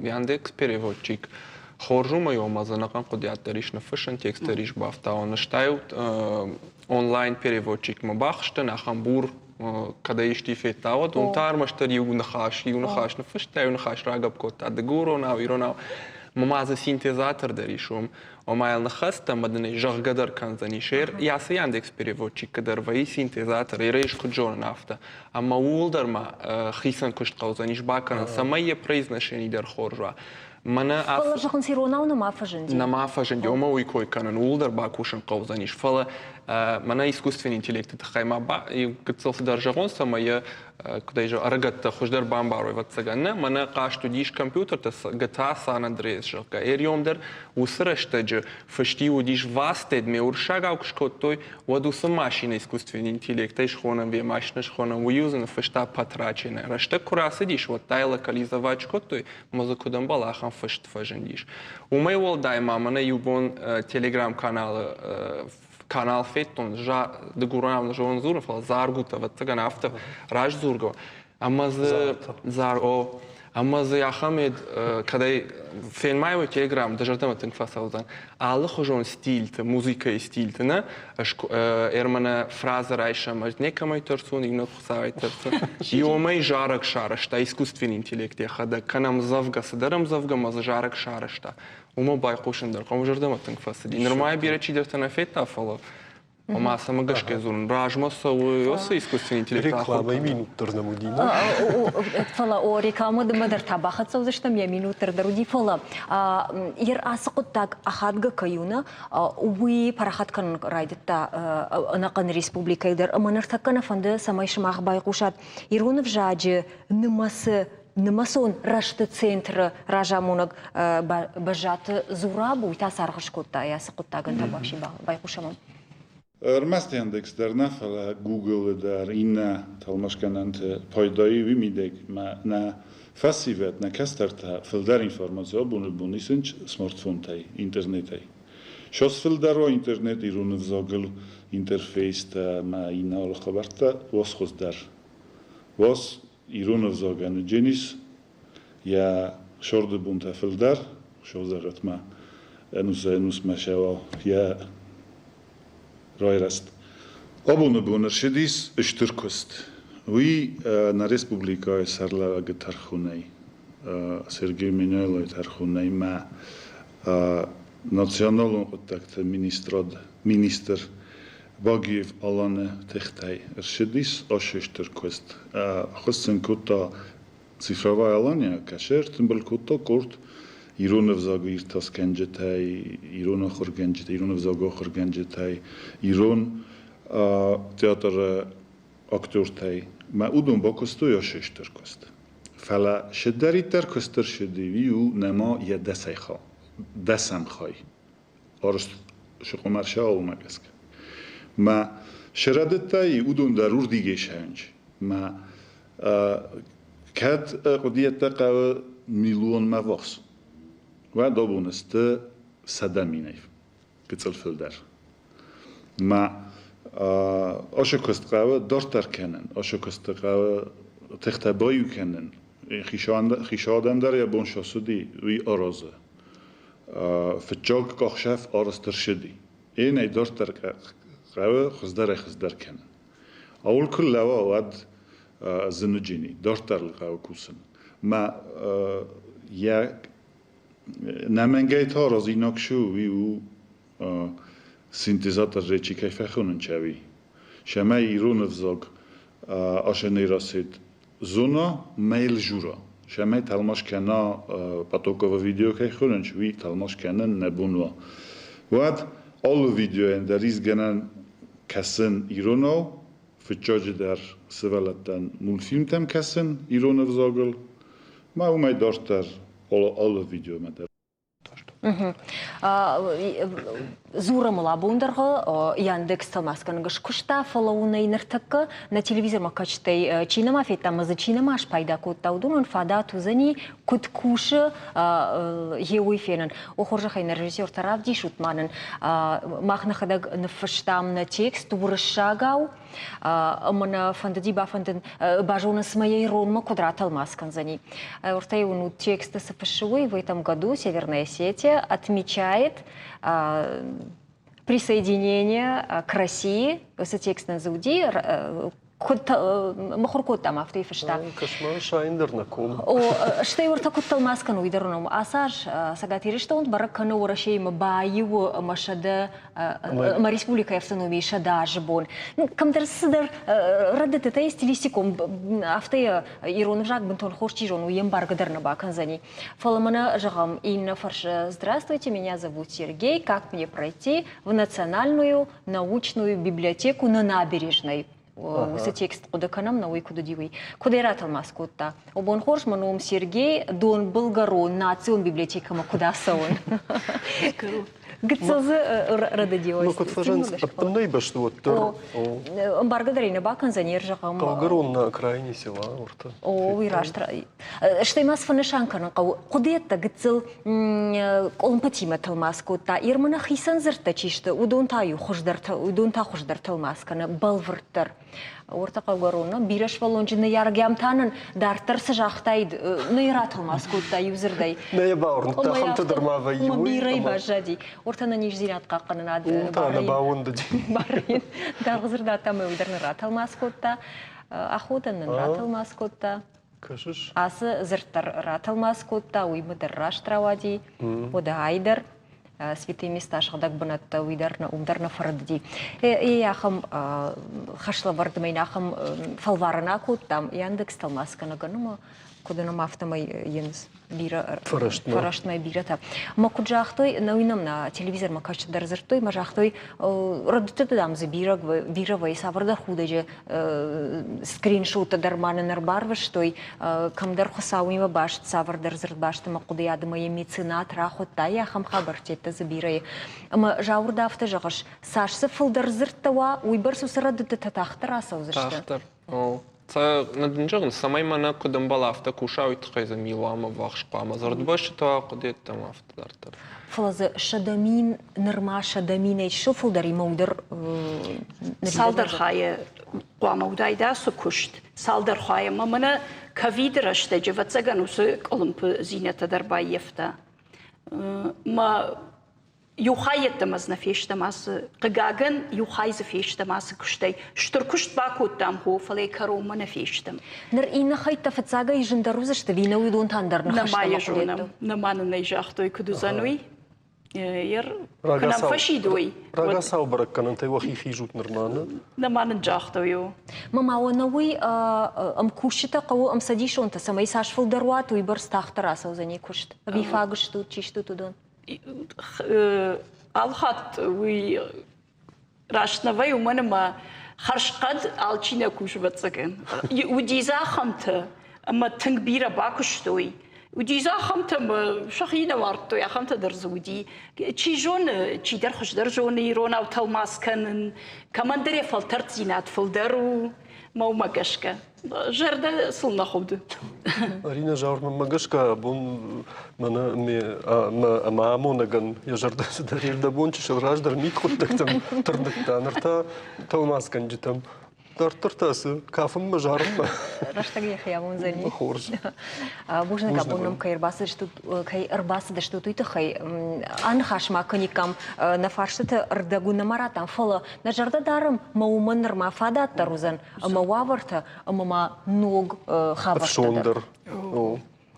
Яндекс переводчик хорз уымӕй ома дзы ӕнӕхъӕн хъуыдыйад дӕр ис ныффыссын, текст дӕр ис бафтауӕн. Стӕй онлайн переводчикмӕ бахызтӕн, ахӕм бур кӕд ӕй исти федта, уӕд уым та ӕрмӕстдӕр иу ныхас ныффыста, иу ныхас рагӕпп кодта дыгуронау, иронау. Ма дзы синтезатор дӕр ис уым. Ома йыл ныххӕцт ӕмӕ дын ӕй зӕгъгӕ дӕр кӕндзӕнис. Ацы Яндекс переводчикы дӕр вӕййы синтезатор, ӕрӕй ӕз куыд зонын, афтӕ. Ӕмӕ ууыл дӕр ма хицӕн куыст хъӕудзӕнис бакӕнын, цӕмӕй йӕ произношени дӕр хорз уа. Мӕнӕ Фӕлӕ зӕгъынц, иронау нӕма фӕзынди. Нӕма фӕзынди, ома уый кой кӕнын, ууыл дӕр бакусын хъӕудзӕнис. Фӕлӕ мӕнӕ искусственный интеллекты тыххӕй ма гыццыл цыдӕр зӕгъон, цӕмӕй йӕ куыд ӕй зӕгъ, ӕрыгӕттӕ хуыздӕр бамбарой, ӕвӕццӕгӕн. Нӕ, мӕнӕ хъазт уыдис компьютерты GTA San Andreas, зӕгъгӕ. Эриом дӕр уыцы рӕстӕджы фысти уыдис Вастед, ме уырыссагау куы скодтой, уӕд уыцы машинӕ искусственный интеллектӕй схонӕм, ве машинӕ схонӕм, уый-иу дзы ныффыста потраченное. Рӕстӕг куы рацыдис, уӕд та йӕ локализовать скодтой, ӕмӕ дзы куыд ӕмбӕлы, ахӕм фыст фӕзындис. Уымӕй уӕлдай ма мӕнӕ иу бон телеграм-каналы канал федтон, дыгуронау нӕ зонын дзурын, фӕлӕ заргут, ӕвӕццӕгӕн, афтӕ раздзургӕ. Ӕмӕ дзы зар, о, ӕмӕ дзы ахӕм кӕд ӕй фенмай уый телеграм, дӕ зӕрдӕмӕ тынг фӕцӕудзӕн. Алыхуызон стильты, музыкӕйы стильты нӕ, ӕрмӕнӕ фразӕ райсӕм, ӕз некӕмӕй тӕрсун, иннӕ Хуыцауӕй тӕрсын. Иомӕй зарӕг сарӕзта искусственный интеллект йӕхӕдӕг, кӕнӕ ӕмдзӕвгӕ, цыдӕр ӕмдзӕвгӕ ӕмӕ дзы зарӕг сарӕзта. Уымӕ байхъусын дӕр хъӕуы зӕрдӕмӕ тынг фӕцыди. Нырма бирӕ чидӕртӕ нӕ федта, фӕлӕ ома цӕмӕ гӕсгӕ дзурын, размӕ цӕуы уыцы искусственный интеллект Рекламӕйы минут дӕр нӕм уыди, нӕ? Фӕлӕ о, рекламӕмӕ дӕр та бахӕццӕ уыдзыстӕм, йӕ минут дӕр уыди, фӕлӕ йер ацы хъуыддаг ахадгӕ кӕй у, нӕ, уый парахат кӕнын райдыдта ӕнӕхъӕн республикӕйы дӕр ӕмӕ ныртӕккӕ нӕ фӕнды, цӕмӕй сымах байхъусат ирон ӕвзаджы нымӕцы нымӕцон рӕзты центры разамонӕг Бӕззаты Зураб, уый та саргъ скодта ацы хъуыддагӕн та байхъусӕм ӕм. Ӕрмӕст Яндекс дӕр нӕ, фӕлӕ Google-ы дӕр иннӕ тӕлмацгӕнӕнты пайдайы уый мидӕг ма нӕ фӕсивӕд, нӕ кӕстӕртӕ фылдӕр информаци абоны бон исынц смартфонтӕй, интернетӕй. Сос фылдӕр уа интернет ирон ӕвзагыл интерфейстӕ ӕмӕ иннӕ алы хабӕрттӕ, уас хуыздӕр. Уас ирон ӕвзагӕн уыдженис йӕ сорды бонтӕ фылдӕр, созӕгъӕтмӕ ӕнусӕй-ӕнусмӕ сӕуа йӕ райрӕзт. Абоны бон ӕрцыдис стыр куыст. Уый нӕ республикӕйы сӕргълӕууӕгы тӕрхонӕй, Сергей Меняйлойы тӕрхонӕй мӕ националон хъуыддӕгты министрад, министр Багиев Аланы тыхтӕй ӕрцыдис ацы стыр куыст. Ӕххуыс сын кодта Цифровая Алания, кӕцы ӕртымбыл кодта къорд. Ирон ӕвзагы иртасгӕнджытӕй, ирон ахуыргӕнджытӕй, ирон ӕвзагы ахуыргӕнджытӕй, ирон театры актертӕй. Мӕ уыдон бакуыстой ацы стыр куыст. Фӕлӕ цыдӕриддӕр куыст ӕрцыди, уый у нӕма йӕ дӕсӕм хай. Арызт сыкъомарсауылмӕ гӕсгӕ. Мӕ срӕдыдтай, уыдон дӕр уырдигӕй сайынч. Мӕ кӕд хъуыдыйӕдтӕ хъӕуы милуанмӕ ввахс, уӕд абон сты 100 000-ӕй гыццыл фылдӕр. Мӕ ацы куыст хъӕуы дарддӕр кӕнын, ацы куысты хъӕуы тыхтӕ баиу кӕнын. Хицауадӕн дӕр йӕ бон сӕ уый аразы. Фыццаг къахсӕф арӕзт ӕрцыди. Иннӕ дарддӕр хъӕуы хуыздӕрӕй-хуыздӕр кӕнын. Ауыл куы лӕууа, уӕд зыныджыни, дарддӕр ыл хъӕуы кусын. Мӕ йӕ нӕмӕнгӕй та аразинаг цы у, уый у синтезатор речи кӕй фӕхонынц ӕви. Цӕмӕй ирон ӕвзаг асӕнӕй рацыд зона мӕ жура. Цӕмӕй тӕлмац кӕна потоковы видео кӕй хонынц, уый тӕлмац кӕнын нӕ бон уа. Уӕд алы видеойӕн дӕр ис гӕнӕн кӕсын иронау, фыццаджыдӕр сывӕллӕттӕн мультфильмтӕм кӕсын ирон ӕвзагыл, ма уымӕй дарддӕр алы видеомӕ дӕр. Дзурӕм ыл абондӕргъы Яндекс тӕлмацгӕнӕг скуыста, фӕлӕ уын ӕй ныртӕккӕ нӕ телевизормӕ кӕсджытӕй чи нӕма федта ӕмӕ дзы чи нӕма спайда кодта, уыдонӕн фадат уыдзӕни, куыд кусы, йе уый фенын. О, хорзӕхӕй нӕ режиссертӕ равдисут ма нын. Мах нӕхӕдӕг ныффыстам нӕ текст уырыссагау, ӕмӕ нӕ фӕндыди бафӕндын базонын, цымӕ йӕ иронмӕ куыд ратӕлмац кӕндзӕни. Ӕртӕй уынут тексты цы фыссы уый, в этом году Северная Осетия отмечает присоединение к России. Уыцы текст нын дзы уыди, куыд мыхуыр кодтам, афтӕ фыста. Кӕсма, сайын дӕр нӕ ком. О, стӕй уӕртӕ куыд тӕлмац кӕны, уый дӕр уынӕм. Ацы аз Цӕгат Ирыстон бӕрӕг кӕны Уӕрӕсеимӕ баиуы ӕмӕ ӕмӕ республикӕйы автономийы 100 азы бон. Кӕмдӕр цыдӕр рӕдыдтытӕ стилистикон, афтӕ йӕ ирон ӕвзаг бынтон хорз чи зоны, уый ӕмбаргӕ дӕр нӕ бакӕндзӕни. Фӕлӕ мӕнӕ, зӕгъӕм, иннӕ фӕрсы «Здравствуйте, меня зовут Сергей, как мне пройти в Национальную научную библиотеку на набережной?» Уыцы текст хъуыды кӕнӕм, нӕ уый куыд уыди, уый. Куыд ӕй ратӕлмац кодта? О, бон хорз, мӕ ном Сергей, Донбылгӕрон национ библиотекӕмӕ куыд ацӕуын? Гыццыл дзы рӕдыди. Ну, куыд фӕзӕгъынц, ӕппыннӕй бӕсты уӕддӕр. Ӕмбаргӕ дӕр ӕй нӕ бакӕндзӕн, йе зӕгъӕм. Хъӕугӕрон на окраине села, уырты. О, уый раст. Стӕй ма цы фӕнысан кӕнын хъӕуы, хъуыдыйӕдтӕ гыццыл къуылымпытимӕ тӕлмац кодта. Ирмӕ нӕ хицӕн дзырдтӕ чи сты, уыдон та-иу хуыздӕр, уыдон та хуыздӕр тӕлмац кӕны, бӕлвырддӕр. Уырты хъӕугӕрон бирӕ сывӕллонджын ныййарӕг та нын дарддӕр цы загътаид, нӕ йӕ ратӕлмац кодта иу дзырдӕй. Нӕ йӕ бауырныдта, ахӕмтӕ дӕр ма вӕййы. Уый бирӕ баззади. Уыртӕ нӕниздзинад хъахъхъӕнынад та нӕ бауӕндыди. Барын даргъ дзырдатӕ ӕмӕ уый дӕр нӕ ратӕлмац кодта. Аходӕн нын ратӕлмац кодта. Кӕсыс? Ацы дзырд дӕр ратӕлмац кодта, уый дӕр раст рауади. Уӕдӕ ай дӕр святые места сыгъдӕг бынӕттӕ, уый дӕр уым дӕр нӕ фӕрыдыди. Е ахӕм хӕслӕвӕрдмӕ йын ахӕм фӕлварӕн акодтам, Яндекс тӕлмацгӕнӕгӕн ӕмӕ куыд уынӕм, афтӕмӕй йын бирӕ фӕрӕстмӕ бирӕтӕ. Мӕ куыд загътой, нӕ уый нӕм нӕ телевизормӕ кӕсджытӕ дӕр дзырдтой, мӕ загътой, рӕдыдтыты дам дзы бирӕ бирӕ вӕййы, цавӕрдӕр худӕджы скриншоттӕ дӕр ма нын ӕрбарвыстой, кӕмдӕр Хуыцауимӕ баст цавӕрдӕр дзырдбаст ӕмӕ хъуыдыйад ӕмӕ йӕ меценат рахуыдта, йӕ ахӕм хабӕрттӕ дзы бирӕ и. Ӕмӕ Зауыр дӕ афтӕ зӕгъыс, цас дзы фылдӕр дзырдтӕ уа, уыйбӕрц уыцы рӕдыдтытӕ тагъддӕр ацӕудзысты? Тагъддӕр. О. Нӕ зӕгъын, цӕмӕй мӕнӕ куыд ӕмбӕла, афтӕ куса, уый тыххӕй дзы милуанмӕ ввахс хъуамӕ дзырдбӕстытӕ уа, хъуыдыйӕдтӕм афтӕ дарддӕр. Фӕлӕ дзы 100 000, нырма 100 000-ӕй чысыл фылдӕр имӕ уыдӕр Цалдӕр хайы хъуамӕ уыдаид ацы куыст, цалдӕр хайы ӕмӕ мӕнӕ ковиды рӕстӕджы, ӕвӕццӕгӕн, уыцы къуылымпыдзинӕдтӕ дӕр баййӕфта. Мӕ иу хай йеддӕмӕ дзы нӕ фестӕм ацы, хъыгагӕн, иу хай дзы фестӕм ацы куыстӕй. Стыр куыст бакодтам, хо, фӕлӕ йӕ кӕронмӕ нӕ фестӕм. Ныр иннӕ хӕйттӕ фыццагӕй зындӕр уыдзысты, ӕви нӕ уыдон та ӕндӕр ныхӕстӕ Нӕма йӕ зонӕм, нӕма нын ӕй загътой, куыд уыдзӕн, уый. Куы нӕм фӕсидой. Рагацау бӕрӕггӕнӕнтӕй уӕхи хизут нырма, нӕ? Нӕма нын загътой. Мама, ӕнӕуый ӕмкусджытӕ хъӕуы ӕмцӕдисонтӕ, цӕмӕй цас фылдӕр уат, уыйбӕрц тагъддӕр ацӕудзӕни куыст. Ӕви фаг стут, чи стут, уыдон? Алхатт уый раст нӕ вӕййы, уымӕн ӕмӕ хӕрзхъӕд алчи нӕ кусы, ӕвӕццӕгӕн. Уыди дзы ахӕмтӕ, ӕмӕ тынг бирӕ бакуыстой. Уыди дзы ахӕмтӕ, ӕмӕ сӕхи нӕ уардтой, ахӕмтӕ дӕр дзы уыди. Чи зоны, чидӕр хуыздӕр зоны иронау тӕлмац кӕнын, кӕмӕндӕр йӕ фӕлтӕрддзинад фылдӕр у, мӕ уымӕ гӕсгӕ. Зӕрдӕ сыл нӕ худы. Арина Зауыр, мӕнмӕ гӕсгӕ абон мӕнӕ мӕ амонӕгӕн йӕ зӕрдӕ цыдӕр ирдӕбон чысыл раздӕр мидхъуыддӕгтӕм тырныдта, ныр та тӕлмацгӕнджытӕм. Дарддӕр та цы, кафынмӕ, зарынмӕ? Рӕстӕг йӕхи амондзӕни. Хорз. Бузныг, абон нӕм кӕй ӕрбацыдыстут, кӕй ӕрбацыдыстут, уый тыххӕй. Аныхас ма кӕниккам нӕ фарстыты ӕрдӕг уын нӕма радтам, фӕлӕ нӕ зӕрдӕ дарӕм, мӕ уымӕн нырма фадат дӕр уыдзӕн ӕмӕ уавӕртӕ ӕмӕ ма ног хабӕрттӕ дӕр.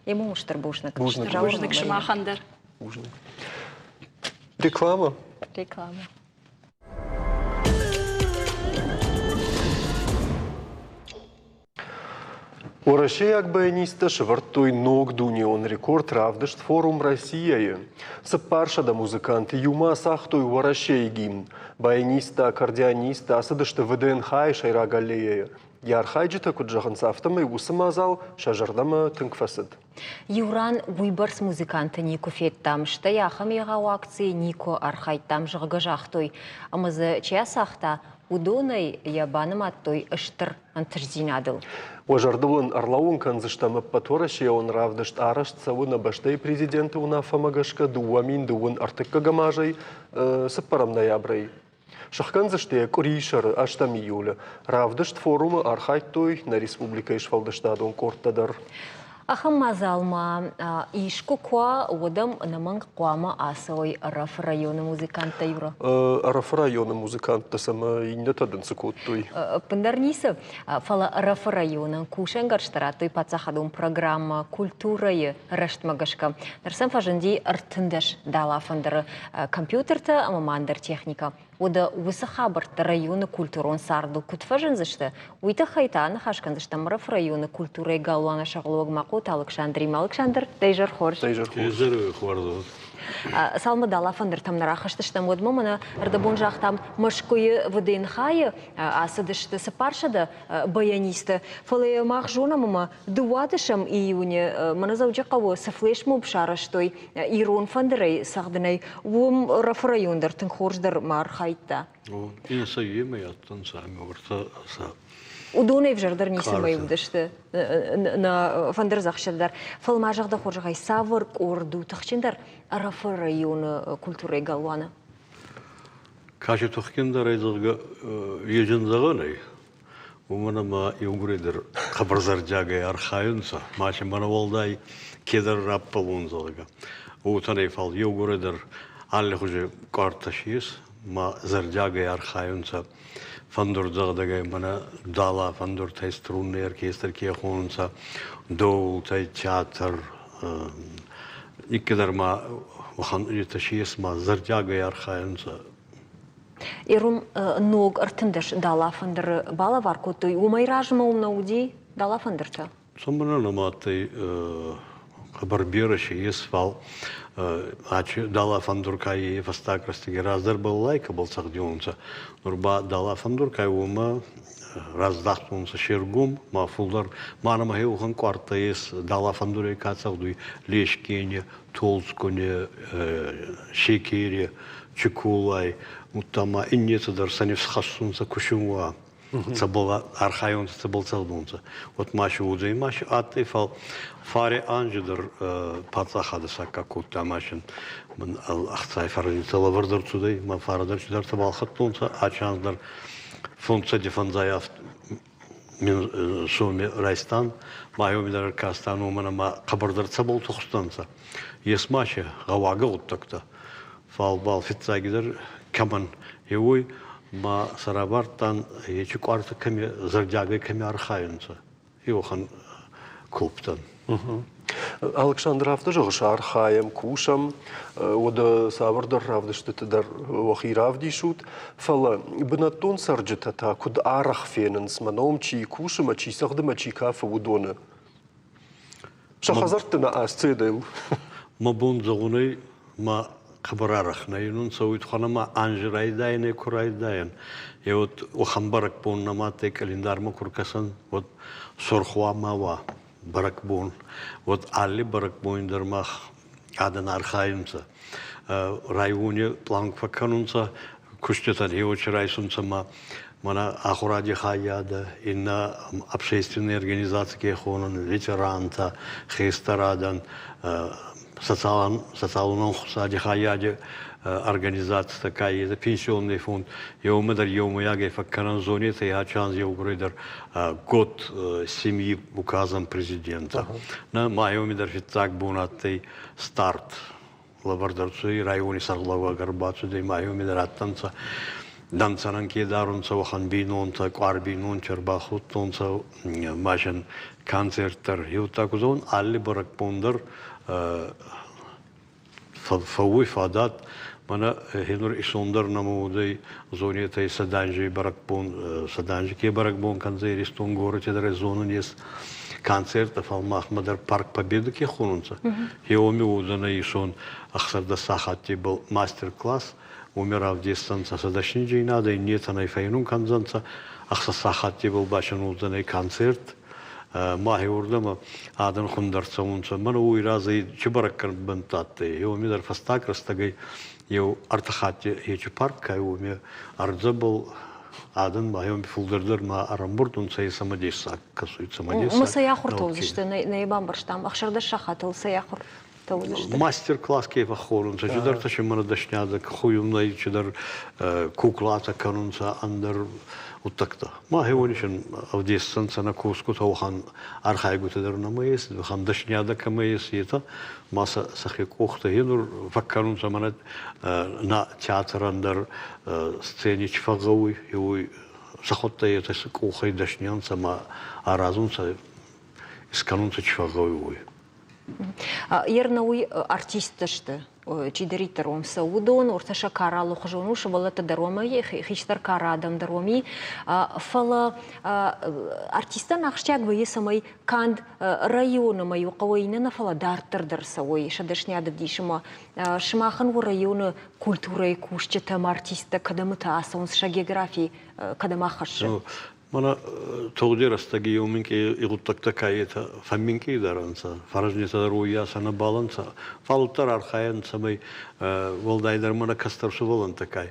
Ему стыр бузныг. Бузныг. Бузныг сымахӕн дӕр. Бузныг. Реклама. Реклама. Уӕрӕсейаг баянисттӕ сӕвӕрдтой ног дунеон рекорд равдыст форум «Россия-йы». 400 музыканты иумӕ ацагътой Уӕрӕсейы гимн. Баянисттӕ, аккордеонисттӕ ацыдысты ВДНХ-йы сӕйраг аллеяйы. Йӕ архайджытӕ куыд зӕгъынц, афтӕмӕй уыцы мадзал сӕ зӕрдӕмӕ тынг фӕцыд. Иу ран уыйбӕрц музыканты никуы федтам, стӕй ахӕм егъау акцийы никуы архайдтам, зӕгъгӕ, загътой. Ӕмӕ дзы чи ацагъта, уыдонӕй йӕ банымадтой стыр ӕнтыстдзинадыл. Уӕ зӕрдыл ын ӕрлӕууын кӕндзыстӕм ӕппӕтуӕрӕсейон равдыст арӕзт цӕуы нӕ бӕстӕйы президенты уынаффӕмӕ гӕсгӕ 2021 азӕй цыппӕрӕм ноябрӕй. Сыхгӕндзысты йӕ къуырисӕры ӕстӕм июлы. Равдыст форумы архайдтой нӕ республикӕйы сфӕлдыстадон къордтӕ дӕр. Ахӕм мадзал ма искуы куы уа, уӕд ӕм ӕнӕмӕнг хъуамӕ ацӕуой Ӕрӕфы районы музыканттӕ, Юра. Ӕрӕфы районы музыканттӕ сӕм иннӕтӕ дын цы кодтой? Ӕппындӕр ницы, фӕлӕ Ӕрӕфы районӕн кусӕнгӕрзтӕ радтой паддзахадон программӕ «Культурӕйы рӕзтмӕ» гӕсгӕ. Ныр сӕм фӕзынди 13 далафӕндыры компьютертӕ ӕмӕ ма ӕндӕр техникӕ. Уӕдӕ уыцы хабӕрттӕ районы культурон цардыл куыд фӕзындзысты, уый тыххӕй та аныхас кӕндзыстӕм Ӕрӕфы районы культурӕйы галуаны сӕргълӕууӕг Махъоты Алыксандримӕ. Алыксандр, дӕ изӕр хорз. Дӕ изӕр хорз. Изӕр хорз. Цалынмӕ далафӕндыртӕм нӕ рахызтыстӕм, уӕдмӕ мӕнӕ ӕрдӕбон загътам, Мӕскуыйы ВДНХ-йы ацыдысты 400 баянисты. Фӕлӕ мах зонӕм ӕмӕ дыууадӕсӕм июны мӕнӕ Дзӕуджыхъӕуы цы флешмоб сарӕзтой ирон фӕндырӕй цӕгъдынӕй, уым Ӕрӕфы район дӕр тынг хорз дӕр ма архайдта. Уыдонӕй ӕвзӕрдӕр ницӕмӕй уыдысты нӕ фӕндырдзӕхсӕг дӕр. Фӕлӕ ма зӕгъ дӕ хорзӕхӕй, цавӕр къорд у тыхджындӕр Ӕрӕфы районы культурӕйы галуаны? Кӕсы тыхджындӕрӕй, зӕгъгӕ, йе зын зӕгъӕн ӕй. Уымӕн ӕма еугурӕйдӕр хъӕбӕр зӕрдиагӕй архайунцӕ, ма си мӕнӕ уӕлдай кедӕр раппӕлун, зӕгъгӕ. Уотӕ нӕ, фал еугурӕйдӕр аллихузи къуӕрттӕ си ес, ма зӕрдиагӕй архайунцӕ. Фӕндурдзӕгъдӕгӕй мӕнӕ дала фӕндуртӕй струнный оркестр ке хонунцӕ, доултӕй театр, никкидӕр ма уӕхӕн етӕ си ес, ма зӕрдиагӕй архайунцӕ. Ирон ног 13 далафӕндыры балӕвар кодтой. Уымӕй размӕ уым нӕ уыди далафӕндыртӕ? Цӕмӕн нӕ хъӕбӕр берӕ си ес, фал далафӕндур ка е фӕстаг рӕстӕги раздӕр балалайкӕбӕл цӕгъдиуонцӕ. Нур ба далафӕндур ка уомӕ раздахтонцӕ се ргом, ма фулдӕр ма нӕмӕ хеуӕхӕн къуӕрттӕ ес далафӕндурӕй ка цӕгъдуй Лешкене, Толдзгуни, Шекери, Чукулай, удта ма иннетӕ дӕр сӕ нифс хӕссунцӕ кусун цӕбӕл архайунцӕ, цӕбӕл цӕгъдунцӕ. Вот ма си уодзӕй ма си адтӕй, фал фаре анзи дӕр паддзахадӕ саккаг кодта машин. Ман ӕхцай фӕрӕзнитӕ лӕвӕрд ӕрцудӕй, ма фарӕ дӕр цидӕртӕ балхӕдтонцӕ, ачи анз дӕр фондсӕди фӕндзай соми райстан, ма дӕр ӕркастан, уомӕн ӕма хъӕбӕрдӕр цӕбӕл тухстӕнцӕ. Ес ма си гъӕуагӕ гъуддӕгтӕ. Фал бал фиццагидӕр кӕмӕн еуой ма сӕ равардтан, ечи къуартӕ кӕми зӕрдиагӕй кӕми архайунцӕ, еуӕхӕн клубтӕн. Алыксандр афтӕ зӕгъыс, архайӕм, кусӕм, уӕдӕ цавӕрдӕр равдыстыты дӕр уӕхи равдисут, фӕлӕ бынӕттон цӕрджытӕ та куыд арӕх фенынц, мӕ ном чи кусы, мӕ чи цӕгъды, мӕ чи кафы, уыдоны? Сӕ хӕдзӕртты нӕ асцедӕй. Мӕ бон зӕгъунӕй ма хъӕбӕр арӕх нӕ инунцӕ, уой туххӕн ӕма анзи райдайӕнӕй ку райдайӕн, е уӕд уӕхӕн бӕрӕгбон нӕма адтӕй къӕлиндармӕ ку ркӕсӕн, уӕд сорх уа ма уа бӕрӕгбон, уӕд алли бӕрӕгбони дӕр мах адӕн архайунцӕ. Райони пълан фӕккӕнунцӕ, куститӕн хеуочи райсунцӕ ма мӕнӕ ахуради хаййадӕ, иннӕ общественные организаци ке хонун, ветерантӕ, хестӕр адӕн, социалон ӕнхусади хаййади организацитӕ ка ес, пенсионный фонд, еумӕ дӕр еумӕйагӕй фӕккӕнӕн зонетӕ ачанз еугурӕй дӕр год семьи указом президента. Нӕ ма еуми дӕр фиццаг бон адтӕй старт лӕвӕрд ӕрцудӕй райони сӕргълӕууӕг ӕрбацудӕй ма еуми дӕр адтӕнцӕ дӕнцӕнӕн ке дарунцӕ, уӕхӕн бийнонтӕ, къуар бийнонти ӕрбахудтонцӕ машин концерт дӕр. Еудта ку зӕгъун, алли бӕрӕгбон дӕр фӕууй фадат, мӕнӕ хенур исон дӕр нӕмӕ уодзӕй зонетӕй Саданжи бӕрӕгбон, Саданжи ке бӕрӕгбон кӕндзӕй Иристон горӕти дӕр зонун ес концерттӕ, фал махмӕ дӕр Парк Победы ке хонунцӕ, уоми уодзӕнӕй исон 16 сахаттебӕл мастер-класс, уоми равдесдзӕнцӕ сӕ дӕсниджийнадӕ, иннетӕн ӕй фӕйнун кӕндзӕнцӕ, ӕхсӕз сахаттебӕл башӕн уодзӕнӕй концерт, мӕхе уордӕмӕ адӕн хунд ӕрцӕунцӕ. Мӕн уой разӕй чи бӕрӕггӕнӕн адтӕй, уоми дӕр фӕстаг рӕстӕгӕй еу ӕртӕ хатти Хечи парк кай, уоми ӕрдзӕбӕл адӕн ма еуми фулдӕр дӕр ма ӕрӕмбурд унцӕ, е цӕмӕдессаг кӕсуй, цӕмӕдессаг. Ма цӕй ахуртӕ уыдзысты, нӕ бамбӕрстам, 16 сахатыл цӕй ахуыр Мастер-класс ке фӕххонунцӕ, чидӕртӕ си мӕнӕ дӕсниадӕ хуйунӕй, чидӕр куклатӕ кӕнунцӕ, ӕндӕр гъуддӕгтӕ. Ма хеуонисӕн ӕвдесдзӕнцӕ нӕ косгутӕ уӕхӕн архайгутӕ дӕр нӕмӕ ес, уӕхӕн дӕсниадӕ кӕмӕ ес, етӕ ма сӕ сӕхе къохтӕ енур фӕккӕнунцӕ мӕнӕ нӕ театрӕн дӕр сцени чи фӕгъгъӕуй, уой сӕхуӕдтӕ етӕ сӕ къохӕй дӕсни ӕнцӕ ма аразунцӕ, искӕнунцӕ чи фӕгъгъӕуй, уой. Ернауый артисттӕ сты, чидӕриддӕр уым сӕ уыдон, ортӕ сӕ кары алыхуызон у, сывӕллӕттӕ дӕр уымӕ, хистӕр кары адӕм дӕр уым и. Фӕлӕ артисттӕн ахсджиаг вӕййы, цӕмӕй канд районы ӕмӕ иу хъӕуӕй иннӕ нӕ, фӕлӕ дарддӕр дӕр цӕуой сӕ дӕсниад ӕвдисынмӕ. Сымахӕн уӕ районы культурӕйы кусджытӕ ӕмӕ артисттӕ кӕдӕмыты ацӕуынц, сӕ географи кӕдӕм ӕххӕссы? Мӕнӕ тугъди рӕстӕги еу минкъий гъуддӕгтӕ ка етӕ фӕмминкъийдӕр ӕнцӕ, фӕрӕзнитӕ дӕр уоййасӕ нӕбал ӕнцӕ, фал уӕддӕр архайӕн, цӕмӕй уӕлдайдӕр мӕнӕ кӕстӕр сувӕллӕнттӕ ка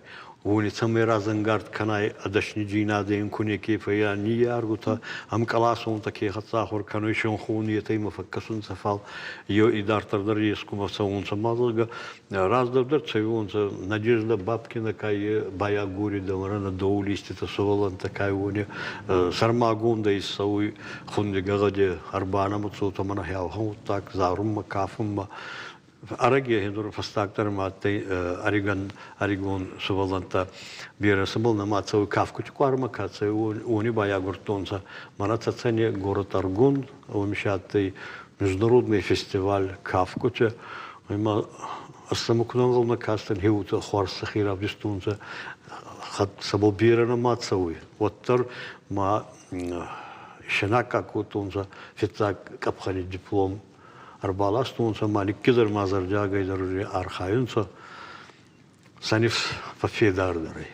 уони цӕмӕй разӕнгард кӕнай ӕдӕснидзийнадӕ ин ку неке фӕййа ниййергутӕ, ӕмкъласонтӕ ке хӕццӕ ахур кӕнуй, синхон етӕ имӕ фӕккӕсунцӕ, фал е идарддӕр дӕр ескумӕ цӕунцӕ ма, зӕгъгӕ, Раздӕр дӕр цӕуонцӕ Надежда Бабкина ка е байагоридӕ, мӕнӕ доулиститӕ сувӕллӕнттӕ ка уони сӕрмагондӕй иссӕуй хунди гӕгъӕди ӕрбанӕмӕ цотӕ мӕнӕ хеуӕхӕн гъуддаг зарунмӕ, кафунмӕ. Ӕрӕги нур фӕстагдӕр ма адтӕй ӕригон ӕригон сувӕллӕнттӕ берӕ цӕбӕл нӕма цӕуй кафгути къуармӕ ка цӕуй, уони байагурдтонцӕ. Мӕнӕ Цӕцӕни город Аргун, уоми си адтӕй международный фестиваль кафгутӕ. Ӕма ӕз куд ӕнгъӕлмӕ кастӕн, хеутӕ хуарз сӕхе равдистонцӕ, цӕбӕл берӕ нӕма цӕуй, уӕддӕр ма исӕнаккаг кодтонцӕ фиццаг къӕпхӕни диплом ӕрбаластонцӕ ма никкидӕр ма зӕрдиагӕй дӕр архайунцӕ, сӕ нифс фӕффедардӕр ӕй.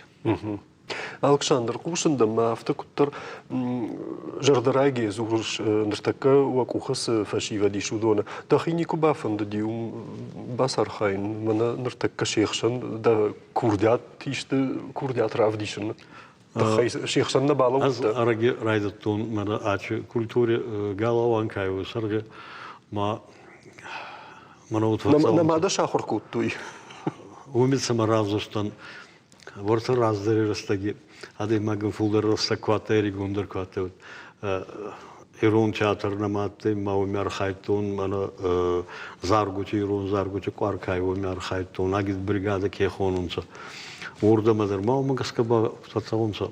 Алыксандр, хъусын дӕм, афтӕ куыддӕр зӕрдӕрайгӕ дзурыс, ныртӕккӕ уӕ къухы цы фӕсивӕд ис, уыдоны. Дӕхи никуы бафӕндыди уым бацархайын, мӕнӕ ныртӕккӕ се хсӕн дӕ курдиат исты курдиат равдисын? Тыххӕй се хсӕн нӕ балӕудтӕ? Ӕз ӕрӕги райдыдтон мӕнӕ ачы культурӕ галауан кӕй у сӕргъы, ма мӕнӕ вот Нӕ ма дӕ сахуыр кодтой? Уымӕ цӕмӕ равзӕрстан Уӕртӕ раздӕри рӕстӕги адӕймагӕн фулдӕр рӕстӕг ку адтӕй, ӕригондӕр ку адтӕй, ирон театр нӕма адтӕй, ма уоми архайдтон, мӕнӕ заргути, ирон заргути къуар ка уоми архайдтон, агитбригадӕ ке хонунцӕ. Уордӕмӕ дӕр ма уомӕ гӕсгӕ ба фӕццӕунцӕ.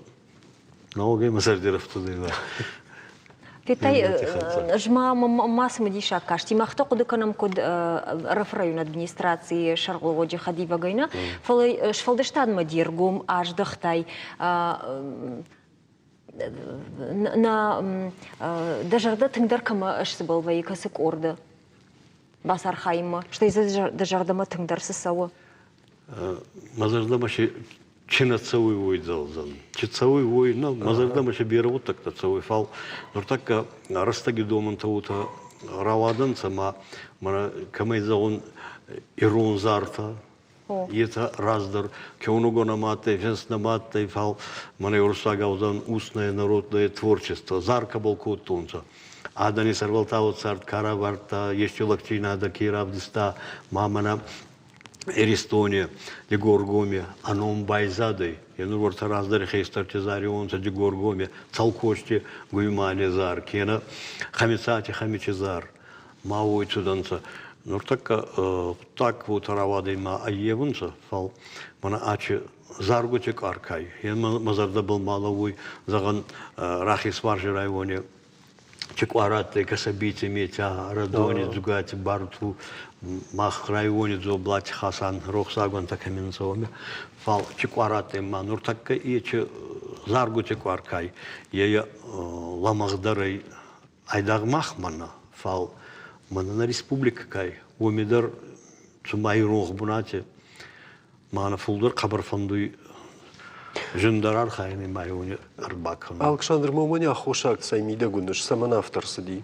Наугӕй мӕ зӕрди рӕфтудӕй. Федтай, ӕз ма ма цымыдисаг касти. Мах та хъуыды кӕнӕм, куыд РФ районы администрацийы сӕргълӕууӕджы хӕдивӕгӕй нӕ, фӕлӕ сфӕлдыстадмӕ де ргом аздӕхтай нӕ дӕ зӕрдӕ тынгдӕр кӕмӕ сцыбӕл вӕййы, кӕцы къорды бацархайынмӕ, стӕй дзы дӕ зӕрдӕмӕ тынгдӕр цы цӕуы? Мӕ зӕрдӕмӕ чи нӕ цӕуй, уой дзӕлдзӕн. Чи цӕуй, уой нӕ. Мӕ зӕрдӕмӕ си берӕ гъуддӕгтӕ цӕуй, фал нуртӕккӕ рӕстӕги домӕнтӕ уотӕ рауадӕнцӕ ма мӕнӕ кӕмӕй зӕгъун ирон зартӕ, етӕ раздӕр киунугон ӕма адтӕй, финст нӕма адтӕй, фал мӕнӕ уруссагау зӕгъун устное народное творчество, зар кӕбӕл кодтонцӕ. Адӕни сӕрбӕлтау цард ка равардта, ести лӕгдзийнадӕ ке равдиста, ма мӕнӕ Иристони, Дигоргоми ӕ ном байзадӕй. Е нур уӕртӕ раздӕри хестӕрти зариуонцӕ Дигоргоми Цӕлкости Гуймани зар, кенӕ Хӕмицати Хӕмичи зар. Ма уой цудӕнцӕ. Нуртӕккӕ гъуддаг уотӕ рауадӕй ма ӕййевунцӕ, фал мӕнӕ ачи заргути къаркай. Е мӕ зӕрдӕбӕл ма лӕууй, зӕгъӕн, Рахесварси райони Чикъуарадтӕй Кӕсӕбити Метя, Радони Дзугати Барту, мах райони Дзоблати Хасан, рохсагонтӕ кӕми нцӕ, уоми. Фал Чикъуарадтӕй ма нуртӕккӕ ечи заргути къуар е лӕмӕгъдӕр ӕй айдагъ махмӕ нӕ, фал мӕнӕ нӕ республикӕ кай, уоми дӕр цума иронх бунати Мӕнӕ фулдӕр хъӕбӕр фӕндуй зиндӕр архайӕни ма еуни ӕрбакӕнун. Александр, ма уомӕн аххосаг цӕй мидӕг уыныс, цӕмӕн афтӕ рцыди?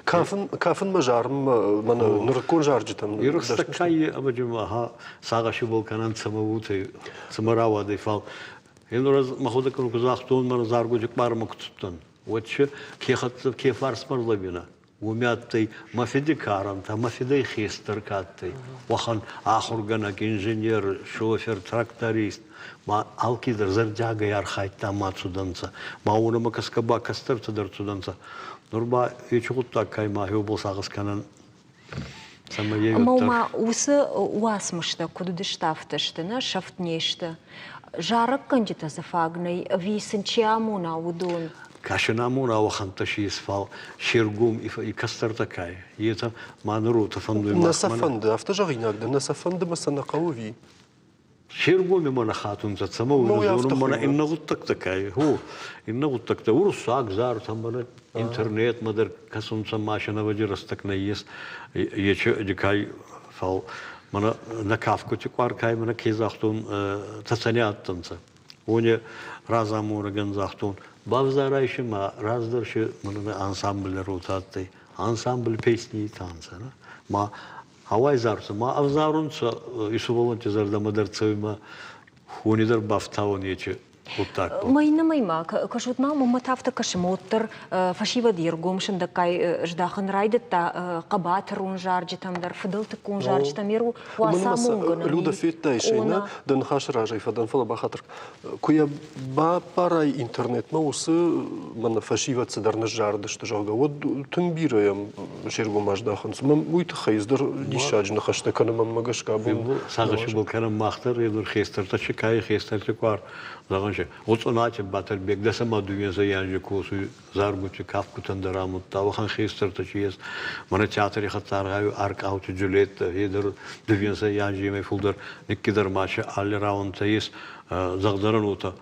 Кафын, кафынмӕ зарынмӕ мӕнӕ нырыккон зарджытӕм Ирыстӕгкай ӕмӕ аха сагъӕсибӕл кӕнӕн цӕмӕ утӕй, цӕмӕ рауадӕй, фал енур ӕз мӕхуӕдӕг ку загътон, мӕ заргути къуармӕ ку цудтӕн, уӕд ке хӕццӕ ке фарсмӕ рлӕууинӕ, Уоми адтӕй мӕ фиди карӕнтӕ, мӕ фидӕй хестӕр ка адтӕй, уӕхӕн ахургӕнӕг, инженер, шофер, тракторист. Ма алкедӕр зӕрдиагӕй архайдта ма цудӕнцӕ. Ма уонӕмӕ кӕсгӕ ба кӕстӕртӕ дӕр цудӕнцӕ. Нур ба ечи гъуддаг кай ма хеубӕл сагъӕс кӕнӕн, цӕмӕй е Ӕмӕ ма уыцы уацмыстӕ куыд уыдысты, афтӕ сты, нӕ сӕфт не сты. Зарӕггӕнджытӕ дзы фаг нӕй, ӕви сын чи амона, уыдон? Кӕсын амона уӕхӕнттӕ си ес, фал се ргом и кӕстӕртӕ ка етӕ ма нур уотӕ фӕндуй Нӕ сӕ фӕнды, афтӕ зӕгъинаг дӕ, нӕ сӕ фӕнды мӕ сӕ нӕ хъӕуы ӕви? Се ргоми ма нӕ хатунцӕ, цӕмӕ уин зонун, мӕнӕ иннӕ гъуддӕгтӕ ка хо, иннӕ гъуддӕгтӕ уруссаг зартӕ мӕнӕ интернетмӕ дӕр кӕсунцӕ машинӕвӕди рӕстӕг нӕййес, ечи кай фал мӕнӕ нӕ кафгути къуар кай мӕнӕ ке загътон, Цӕцӕни адтӕнцӕ. Уони разамонӕгӕн загътон, бавзарай си ма раздӕр си мӕнӕ ансамбль ротӕ адтӕй, ансамбль песни и танца. Ма гьӕуай зарцӕ, ма ӕвзарунцӕ и сувӕллӕнтти зӕрдӕмӕ дӕр цӕуй ма уони дӕр бафтауӕн ечи гъуддагбӕл. Мӕйнӕмӕй ма кӕсут ма мӕмӕ та афтӕ кӕсы, уӕддӕр фӕсивӕд йе ргом сындӕггай здахын райдыдта хъӕбатырон зарджытӕм дӕр, фыдӕлтыккон зарджытӕм йе уацамонгӕнӕн. Люда, федтай нӕ дӕ ныхасы разӕй фӕдӕн, фӕлӕ бахатыр куы йӕ баппарай интернетмӕ, уыцы мӕнӕ фӕсивӕд цыдӕр ныззардысты, зӕгъгӕ, уӕд тынг бирӕ йӕм се ргом аздахынц. Мӕн уый тыххӕй ӕз дӕр диссаджы ныхӕстӕ кӕны мӕнмӕ гӕсгӕ абон. Сагъӕсы кӕнӕм мах дӕр, нур хестӕртӕ чи кайы хестӕрти къуар, зӕгъӕн се, Гъуцъунати Батӕрбег дӕсӕмӕ дуйнезӕй анзи косуй заргути, кафгутӕн дӕр амудта, уӕхӕн хестӕртӕ чи ес. Мӕнӕ театри хӕццӕ архайуй Аркъаути Джульеттӕ, е дӕр дууинсӕй анземӕй фулдӕр никкидӕр ма си алли рауӕнтӕ ес. Зӕгъдзӕнӕн уотӕ,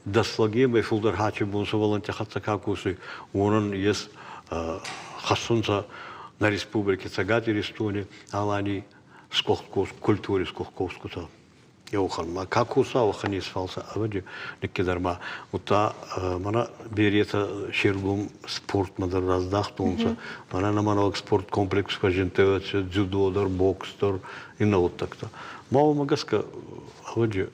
дӕс лӕгемӕй фулдӕр хачи бон сувӕллӕнтти хӕццӕ ка косуй, уонӕн ес хӕссунцӕ нӕ республики Цӕгат Иристони, Аланий культури скъохкосгутӕ. Еухан ма ка коса, уӕхӕн исфалса ӕвӕджи никкидӕр ма удта мӕнӕ беретӕ се ргом спортмӕ дӕр раздахтонцӕ. Мӕнӕ нӕмӕ нӕуӕг спорткомплекс фӕззиндтӕй дзюдо дӕр, бокс дӕр, иннӕ гъуддӕгтӕ. Ма уомӕ гӕсгӕ ӕвӕджи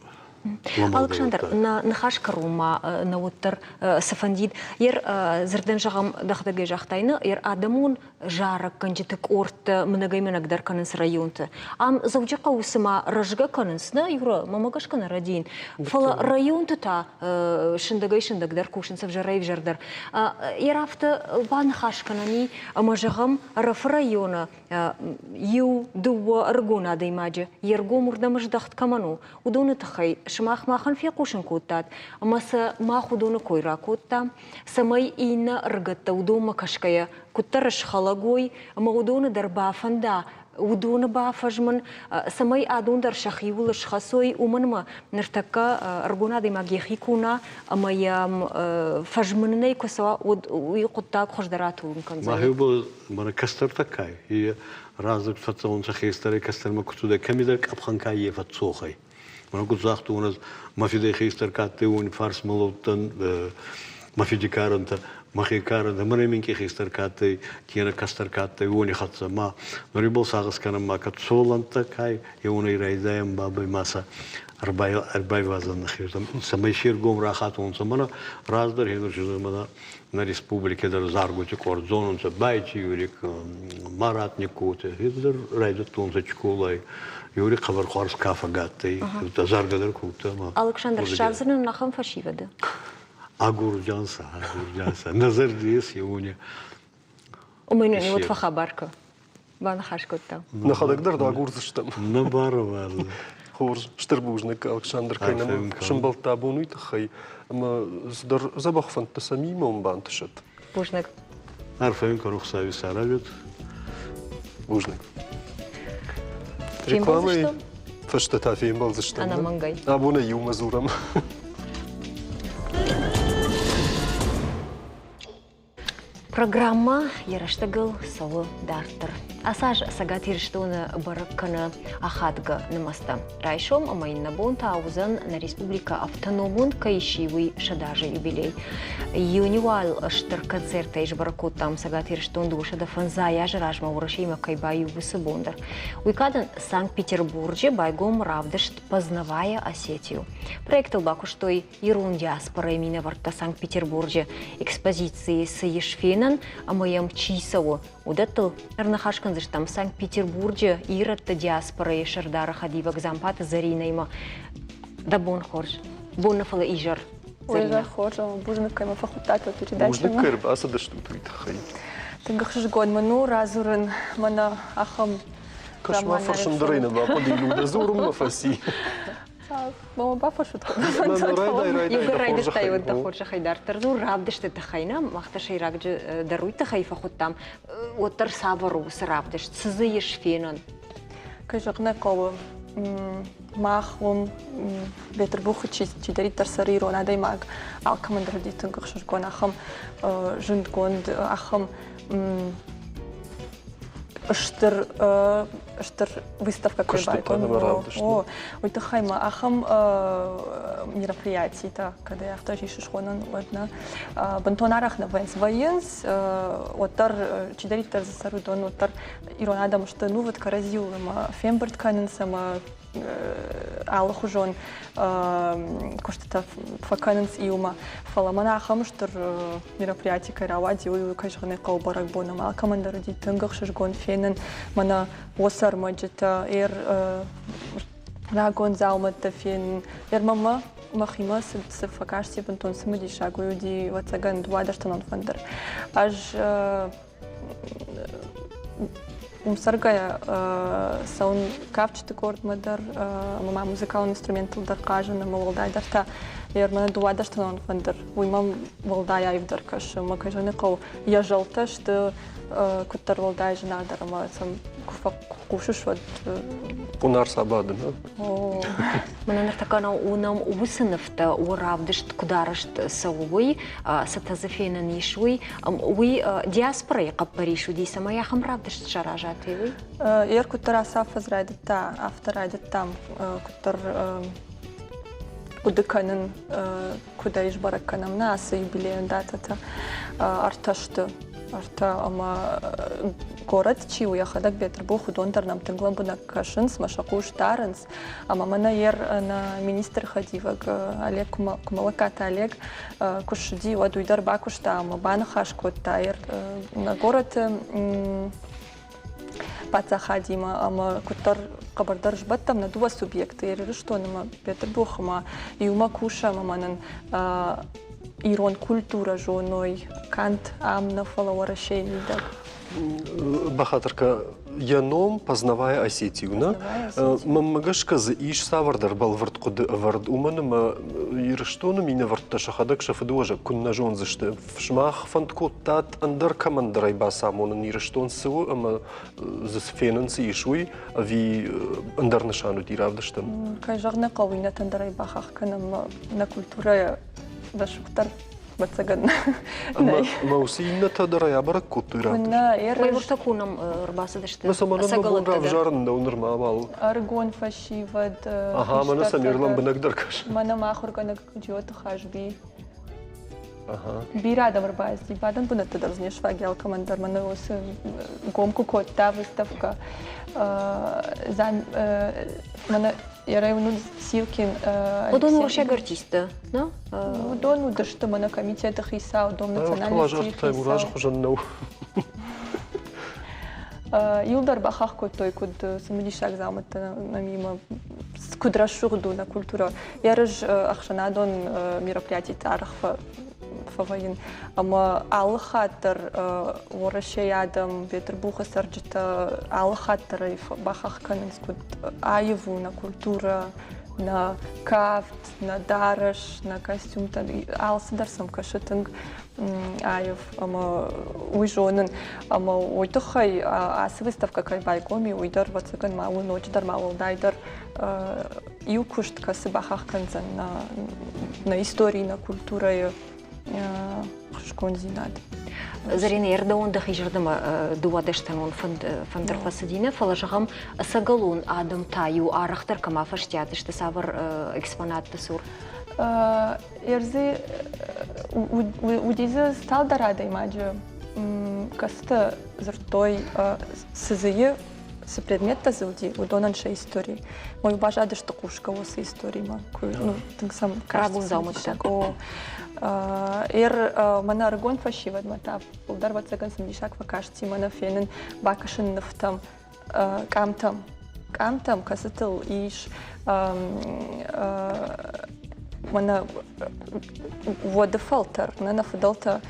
Алыксандр, нӕ ныхас кӕронмӕ нӕ уӕддӕр цы фӕндид, ер дзырдӕн зӕгъӕм, дӕхӕдӕг загътай, нӕ ер адӕмон зарӕггӕнджыты къордтӕ мынӕгӕй-мынӕгдӕр кӕнынц районты. Ам Дзӕуджыхъӕуы цыма рӕзгӕ кӕнынц, нӕ, Юра, мӕмӕ гӕсгӕ нӕ рӕдийын. Фӕлӕ районты та сындӕгӕй-сындӕгдӕр кусынц ӕвзӕрӕй-ӕвзӕрдӕр. Ер афтӕ баныхас кӕнӕн и, ӕмӕ зӕгъӕм, Ӕрӕфы районы иу, дыууӕ ӕрыгон адӕймаджы йе ргом уырдӕм здӕхт кӕмӕн у, уыдоны тыххӕй. Сымах махӕн фехъусын кодтат, ӕмӕ сӕ мах уыдоны кой ракодтам, цӕмӕй иннӕ ӕрыгӕттӕ уыдонмӕ кӕсгӕйӕ куыддӕр схӕлӕг уой ӕмӕ уыдоны дӕр бафӕнда уыдоны бафӕзмын, цӕмӕй адон дӕр сӕхиуыл схӕцой, уымӕн ӕмӕ ныртӕккӕ ӕрыгон адӕймаг йӕхи куы уына ӕмӕ йӕм фӕзмынынӕй куы цӕуа, уӕд уый хъуыддаг хуыздӕр атулын кӕндзӕн. Мӕхиубӕл мӕнӕ кӕстӕртӕ кай, раздзырд фӕццӕунцӕ хестӕрӕй кӕстӕрмӕ ку цудӕй, кӕмидӕр къӕпхӕн ка е фӕццох ӕй. Мӕнӕ куд загътон, ӕз мӕ фидӕй хестӕр ка адтӕй, уони фарсмӕ лӕудтӕн, мӕ фиди карӕнтӕ, мӕхе карӕнтӕ, мӕнӕ минкъий хестӕр ка адтӕй, кенӕ кӕстӕр ка адтӕй, уони хӕццӕ. Ма нур ибӕл сагъӕс кӕнӕн, ма кӕд сувӕллӕнттӕ кай, еунӕй райдайӕн бабӕй ма сӕ ӕрбайвазӕн нӕхирдӕм, цӕмӕй се ргом рахатонцӕ. Мӕнӕ раздӕр хенур мӕнӕ нӕ республики дӕр заргути къорд зонунцӕ Байти Юрик, Марат Никкоти, дӕр райдӕдтонцӕ Чколай. Юрий хъӕбӕр хуарз кафӕг адтӕй, заргӕ дӕр кодта. Александр, ссардзынӕн ахӕм фӕсивӕды? Агурджанса, агурджанса. Нӕ зӕрди ес еуне. Уымӕн нын уӕд фӕхабар кӕ. Баныхас кодтам. Нӕхӕдӕг дӕр да агурдзыстӕм. Нӕ барывӕрд. Хорз, стыр бузныг, Александр, кӕй нӕм сӕмбӕлдтӕ абон уый тыххӕй. Ӕмӕ цыдӕр дзӕбӕх фӕндтӕ сӕ мимӕ уым бантысӕд. Бузныг. Арфӕ уын кӕнын Хуыцауи саразӕд. Бузныг. Рекламӕйы фӕстӕ та фембӕлдзыстӕм. Ӕнӕмӕнгӕй. Абонӕй иумӕ дзурӕм. Программӕ йӕ рӕстӕгыл цӕуы дарддӕр. Ацы аз Цӕгат Ирыстоны бӕрӕг кӕны ахадгӕ нымӕцтӕ. Райсом ӕмӕ иннӕ бон та уыдзӕн нӕ республикӕ автономон кӕй сси, уый сӕдӕазы юбилей. Июны уал стыр концертӕй сбӕрӕг кодтам Цӕгат Ирыстон 205 азы размӕ Уӕрӕсеимӕ кӕй баиу, уыцы бон дӕр. Уый кадӕн Санкт-Петербурджы байгом равдыст «Познавая Осетию». Проектыл бакуыстой ирон диаспорӕйы минӕвӕрттӕ Санкт-Петербурджы экспозицийы цы ис фенӕн ӕмӕ йӕм чи цӕуы, уыдӕттыл ӕрныхас кӕндзыстӕм Санкт-Петербурджы ирӕтты диаспорӕйы сӕрдары хӕдивӕг Зампаты Зӕринӕимӕ. Дӕ бон хорз. Бон нӕ, фӕлӕ изӕр. Изӕр хорз, ӕмӕ бузныг, кӕй мӕ фӕхуыдтат уӕ передачӕмӕ. Бузныг, кӕй ӕрбацыдыстут, уый тыххӕй. Тынг ӕхсызгон мын у радзурын мӕнӕ ахӕм Кӕс ма фӕрсын дӕр ӕй нӕ бахъуыди, Людӕ дзурынмӕ фӕци. Мама бафӕрсут Иугӕр райдыдтай, уӕд дӕ хорзӕхӕй дарддӕр дзур равдысты тыххӕй нӕ мах та сӕйраджы дӕр уый тыххӕй фӕхуыдтам. Уӕддӕр цавӕр у уыцы равдыст, цы дзы ис фенӕн? Кӕй зӕгъын ӕй хъӕуы, мах уым Бетъырбухы чидӕриддӕр цӕры ирон адӕймаг, алкӕмӕн дӕр уыди тынг ӕхсызгон ахӕм зындгонд, ахӕм стыр стыр выставкӕ кӕй байгом. О, уый тыххӕй ма ахӕм мероприятитӕ, кӕд ӕй афтӕ ис схонӕн, уӕд нӕ бынтон арӕх нӕ вӕййынц. Вӕййынц, уӕддӕр чидӕриддӕр дзы цӕры, уыдон уӕддӕр ирон адӕм сты ӕнувыд кӕрӕдзиуыл ӕмӕ фембырд кӕнынц ӕмӕ алыхуызон куыстытӕ фӕкӕнынц иумӕ. Фӕлӕ мӕн ахӕм стыр мероприяти кӕй рауади, уый кӕй зӕгъын ӕй хъӕуы бӕрӕгбон ӕмӕ алкӕмӕн дӕр уыди тынг ӕхсызгон фенын мӕнӕ уыцы ӕрмӕджытӕ, рагон дзаумӕттӕ фенын. Ӕрмӕ мӕхимӕ цы фӕкасти бынтон цымыдисаг, уый уыди, ӕвӕццӕгӕн, дыууадӕстӕнон фӕндыр. Ӕз Уым цӕргӕйӕ цӕуын кафджыты къордмӕ дӕр ӕмӕ ма музыкалон инструментыл дӕр хъазын ӕмӕ уӕлдайдӕр та мӕнӕ дыууадӕстӕнон фӕндыр, уый мӕм уӕлдай аивдӕр кӕсы. Ӕмӕ кӕй зӕгъын ӕй хъӕуы, йӕ зӕлтӕ сты куыддӕр уӕлдай зынаргъдӕр ӕмӕ сӕм куы фӕхъусыс, уӕд Хъуынар сабады, нӕ? Мӕнӕ ныртӕккӕ уынӕм уыцы нывтӕ, уы равдыст куыд арӕзт цӕуы, уый, цытӕ дзы фенӕн ис, уый. Уый диаспорӕйы хъӕппӕрис уыди, цӕмӕй ахӕм равдыст саразат, уый? Ер куыддӕр ацы афӕдз райдыдта, афтӕ райдыдтам куыддӕр хъуыды кӕнын, куыд ӕй сбӕрӕг кӕнӕм нӕ ацы юбилейон датӕтӕ ӕртӕ сты. Ӕртӕ ӕмӕ горӕт чи у, йӕхӕдӕг Бетъырбух, уыдон дӕр нӕм тынг лӕмбынӕг кӕсынц, мӕ сӕ хъус дарынц. Ӕмӕ мӕнӕ ер нӕ министры хӕдивӕг Олег Куымӕллӕгкаты Олег куы ссыди, уӕд уый дӕр бакуыста ӕмӕ баныхас кодта ер нӕ горӕты паддзахадимӕ ӕмӕ куыддӕр хъӕбӕрдӕр сбӕттӕм нӕ дыууӕ субъекты Ирыстон ӕмӕ Бетъырбухы иумӕ кусӕм ӕмӕ нын ирон культурӕ зоной канд ам нӕ, фӕлӕ Уӕрӕсейы мидӕг. Бахатыр кӕ, Йӕ ном Познавая Осетию, нӕ? Мӕнмӕ гӕсгӕ дзы ис цавӕрдӕр бӕлвырд хъуыды ӕвӕрд, уымӕн ӕмӕ Ирыстоны минӕвӕрттӕ сӕхӕдӕг сӕ фыдыуӕзӕг куыннӕ зондзысты. Сымах фӕнд кодтат ӕндӕр кӕмӕндӕрӕй бацамонын Ирыстон цы у ӕмӕ дзы цы фенын цы ис, уый, ӕви ӕндӕр нысан уыди равдыстӕн? Кӕй зӕгъын ӕй хъӕуы, иннӕтӕн дӕр ӕй бахахх кӕнӕм нӕ культурӕйӕ рӕсугъддӕр ӕвӕццӕгӕн нӕй. Ӕмӕ уыцы иннӕтӕ дӕр ӕй абӕрӕг кодтой равдыст? Нӕ, Уый куы нӕм ӕрбацыдысты. Нӕ сӕ мӕнӕн мӕ бон равзарын нӕу нырма уал. Ӕрыгон фӕсивӕд. Ага, мӕнӕ сӕм лӕмбынӕг дӕр кӕсы. Мӕнӕ мӕ ахуыргӕнӕг Джиоты Хазби. Бирӕ адӕм ӕрбацыди, бадӕн бынӕттӕ дӕр дзы не сфаг алкӕмӕн дӕр. Мӕнӕ уыцы гом куы кодта выставкӕ. Мӕнӕ Еревну Силкин. Уыдон уырыссаг артисттӕ, нӕ? Уыдон уыдысты мӕнӕ комитеты хицау, Дом национальности хицау. хуызӕн нӕу. Иуылдӕр бахахх кодтой, куыд цымыдисаг дзаумӕттӕ нӕмимӕ, куыд рӕсугъд у нӕ культурӕ. Ерыс ӕхсӕнадон мероприятиты арӕх фӕвӕййын. Ӕмӕ алы хатт дӕр Уӕрӕсейы адӕм, Бетъырбухы цӕрджытӕ алы хатт дӕр ӕй бахахх кӕнынц, куыд аив у нӕ культурӕ, нӕ кафт, нӕ дарӕс, нӕ костюмтӕ. Алцыдӕр сӕм кӕсы тынг аив ӕмӕ уый зонын. Ӕмӕ уый тыххӕй ацы выставкӕ кӕй байгом и, уый дӕр, ӕвӕццӕгӕн ма у ноджыдӕр ма уӕлдайдӕр иу куыст, кӕцы бахахх кӕндзӕн нӕ историйы, нӕ культурӕйы хъусгонддзинад. Зарина, ӕрдӕуон дӕхи зӕрдӕмӕ дыууадӕстӕнон фӕндыр фӕцыди нӕ, фӕлӕ зӕгъӕм, ӕцӕгӕлон адӕм та-иу арӕхдӕр кӕм афӕстиат сты, цавӕр экспонатты цур? Ердзи уыди дзы цалдӕр адӕймаджы, кӕцытӕ дзырдтой, цы дзы и, цы предметтӕ дзы уыди, уыдонӕн сӕ истори. Мой баззадысты хъусгӕ уыцы историмӕ, куы ну, тынг сӕм Рагон дзаумӕттӕ. О, эр мӕнӕ ӕрыгон фӕсивӕдмӕ та фылдӕр ӕвӕццӕгӕн цымыдисаг фӕкасти мӕнӕ фенын, бакӕсын нывтӕм, къамтӕм. Къамтӕм, кӕцытыл ис мӕнӕ уӕды фӕлтӕр, нӕ нӕ фыдӕлтӕ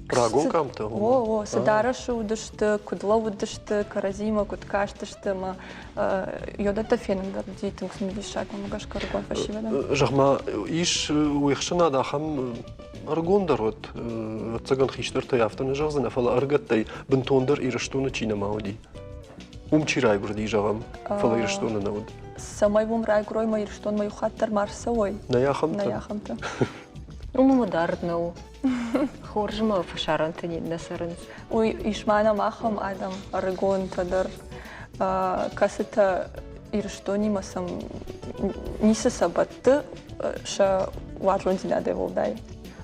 Рагон къамтӕ? О, о, цы дарӕсы уыдысты, куыд лӕууыдысты, кӕрӕдзимӕ куыд кастысты ӕмӕ йодӕттӕ фенын дӕр уыди тынг цымыдисаг, уымӕ гӕсгӕ ӕрыгон фӕсивӕдӕн. Зӕгъ-ма, ис уе хсӕнад ахӕм ӕрыгондӕр уӕд, ӕвӕццӕгӕн хистӕртӕй афтӕ нӕ зӕгъдзынӕ, фӕлӕ ӕрыгӕттӕй бынтондӕр Ирыстоны чи нӕма уыди? Уым чи райгуырди, зӕгъӕм, фӕлӕ Ирыстоны нӕ уыд. Цӕмӕй уым райгуырой мӕ Ирыстонмӕ иу хатт дӕр ма рцӕуой. Нӕй ахӕмтӕ? Нӕй ахӕмтӕ. Уымӕ дард нӕу. Хорз ма фӕсарӕнты нӕ цӕрынц. Уый ис ма нӕм ахӕм адӕм, ӕрыгонтӕ дӕр, кӕцытӕ Ирыстонимӕ сӕм ницы сӕ бӕтты сӕ уарзондзинадӕй уӕлдай.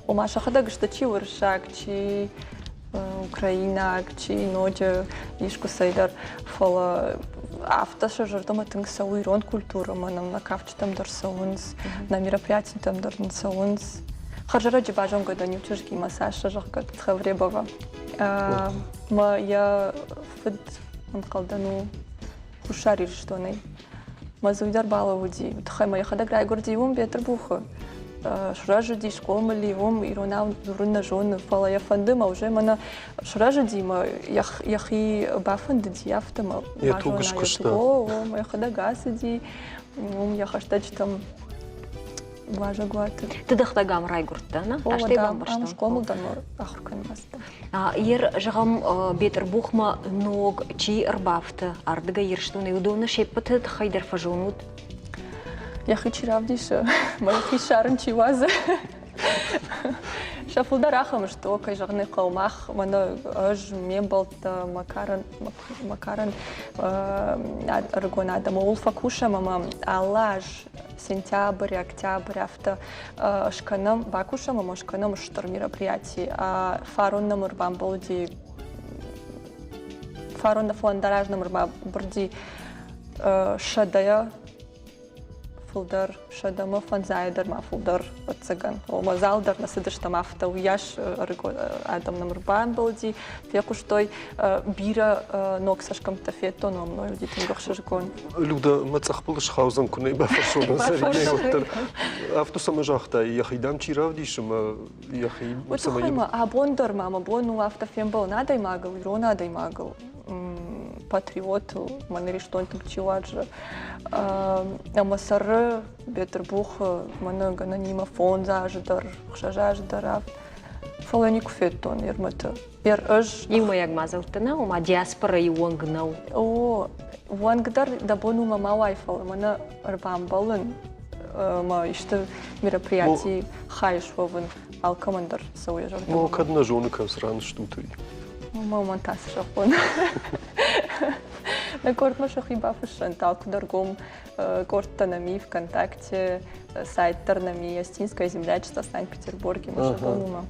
Ома сӕхӕдӕг сты чи уырыссаг, чи украинаг, чи ноджы искуыцӕйдӕр, фӕлӕ афтӕ сӕ зӕрдӕмӕ тынг цӕуы ирон культурӕмӕ, нӕм нӕ кафджытӕм дӕр цӕуынц, нӕ мероприятитӕм дӕр нын цӕуынц. Хӕрзӕрӕджы базонгӕ дӕн иу чызгимӕ, Саша, зӕгъгӕ, Цховребова. Мӕ йӕ фыд ӕнхъӕлдӕн у Хуссар Ирыстонӕй. Мӕ дзы уый дӕр балӕууыди. Уый тыххӕй мӕ йӕхӕдӕг райгуырди уым, Бетъырбухы. Сырӕзыди, схъомыл и уым, иронау дзурын нӕ зоны, фӕлӕ йӕ фӕнды мӕ уже мӕнӕ сырӕзыди мӕ йӕхи бафӕндыди, афтӕ мӕ Йӕ туг скуыста. О, о, мӕ йӕхӕдӕг ацыди, уым йӕ хӕстӕджытӕм уазӕгуаты. Ты дӕхӕдӕг ам райгуырдтӕ, нӕ? О, да, ам схъомыл дӕн, ахуыр кӕнын ацыдтӕн. Ер, зӕгъӕм, Бетъырбухмӕ ног чи ӕрбафты ардыгӕй Ирыстонӕй, уыдоны се ппӕты тыххӕй дӕр фӕзонут? Йӕхи чи равдисы, мӕ йӕхи ссарын чи уадзы. Сӕ фылдӕр ахӕм сты, о, кӕй зӕгъын ӕй хъӕуы, мах, мӕнӕ ӕз, ме мбӕлттӕ, мӕ карӕн, мӕ карӕн ӕрыгон адӕм, ууыл фӕкусӕм ӕмӕ алы аз сентябрь, октябрь афтӕ скӕнӕм, бакусӕм ӕмӕ скӕнӕм стыр мероприяти. Фарон нӕм ӕрбамбӕлди, фарон нӕ фӕлӕ нӕм ӕрбамбырди сӕдӕйӕ фылдӕр, сӕдӕмӕ фӕндзайӕ дӕр ма фылдӕр, ӕвӕццӕгӕн. Ома зал дӕр нӕ цыдыстӕм афтӕ, уыйас ӕрыгон адӕм нӕм ӕрбамбӕлди, фехъуыстой бирӕ ног цӕсгӕмттӕ федтон, ӕмӕ мын уыди тынг ӕхсызгон. Люда, мӕ цъӕхбыл схаудзӕн, куы нӕ бафӕрсон Заринӕйы уӕддӕр. Афтӕ цӕмӕ загътай, йӕхи дам чи равдисы мӕ йӕхи Уый тыххӕй ма абон дӕр ма мӕ бон у афтӕ фембӕлын адӕймагыл, ирон адӕймагыл. патриотыл, мӕн Ирыстон тынг чи уарзы. Ӕмӕ цӕры Бетъырбухы, мӕнӕ гӕнӕнимӕ фондз азы дӕр, ӕхсӕз азы дӕр авд. Фӕлӕ никуы федтон Ермӕты. Ер ӕз Иумӕйаг мадзӕлттӕ нӕ, ома диаспорайы уӕнг нӕу. О, уӕнг дӕр дӕ бон уымӕ ма уай, фӕлӕ мӕнӕ ӕрбамбӕлын ӕмӕ исты мероприятий хай суӕвын алкӕмӕн дӕр цӕуы йӕ зӕрдӕмӕ. Ну, кӕд нӕ зоны, кӕм цы ран стут, уый. Мӕ уымӕн та цы зӕгъон. Нӕ къордмӕ сӕхи бафыссӕнт, алкуыдӕр гом къордтӕ нӕм и ВКонтакте, сайт дӕр нӕм и Остинское землячество Санкт-Петербурге, мӕ сӕ бон уымӕ.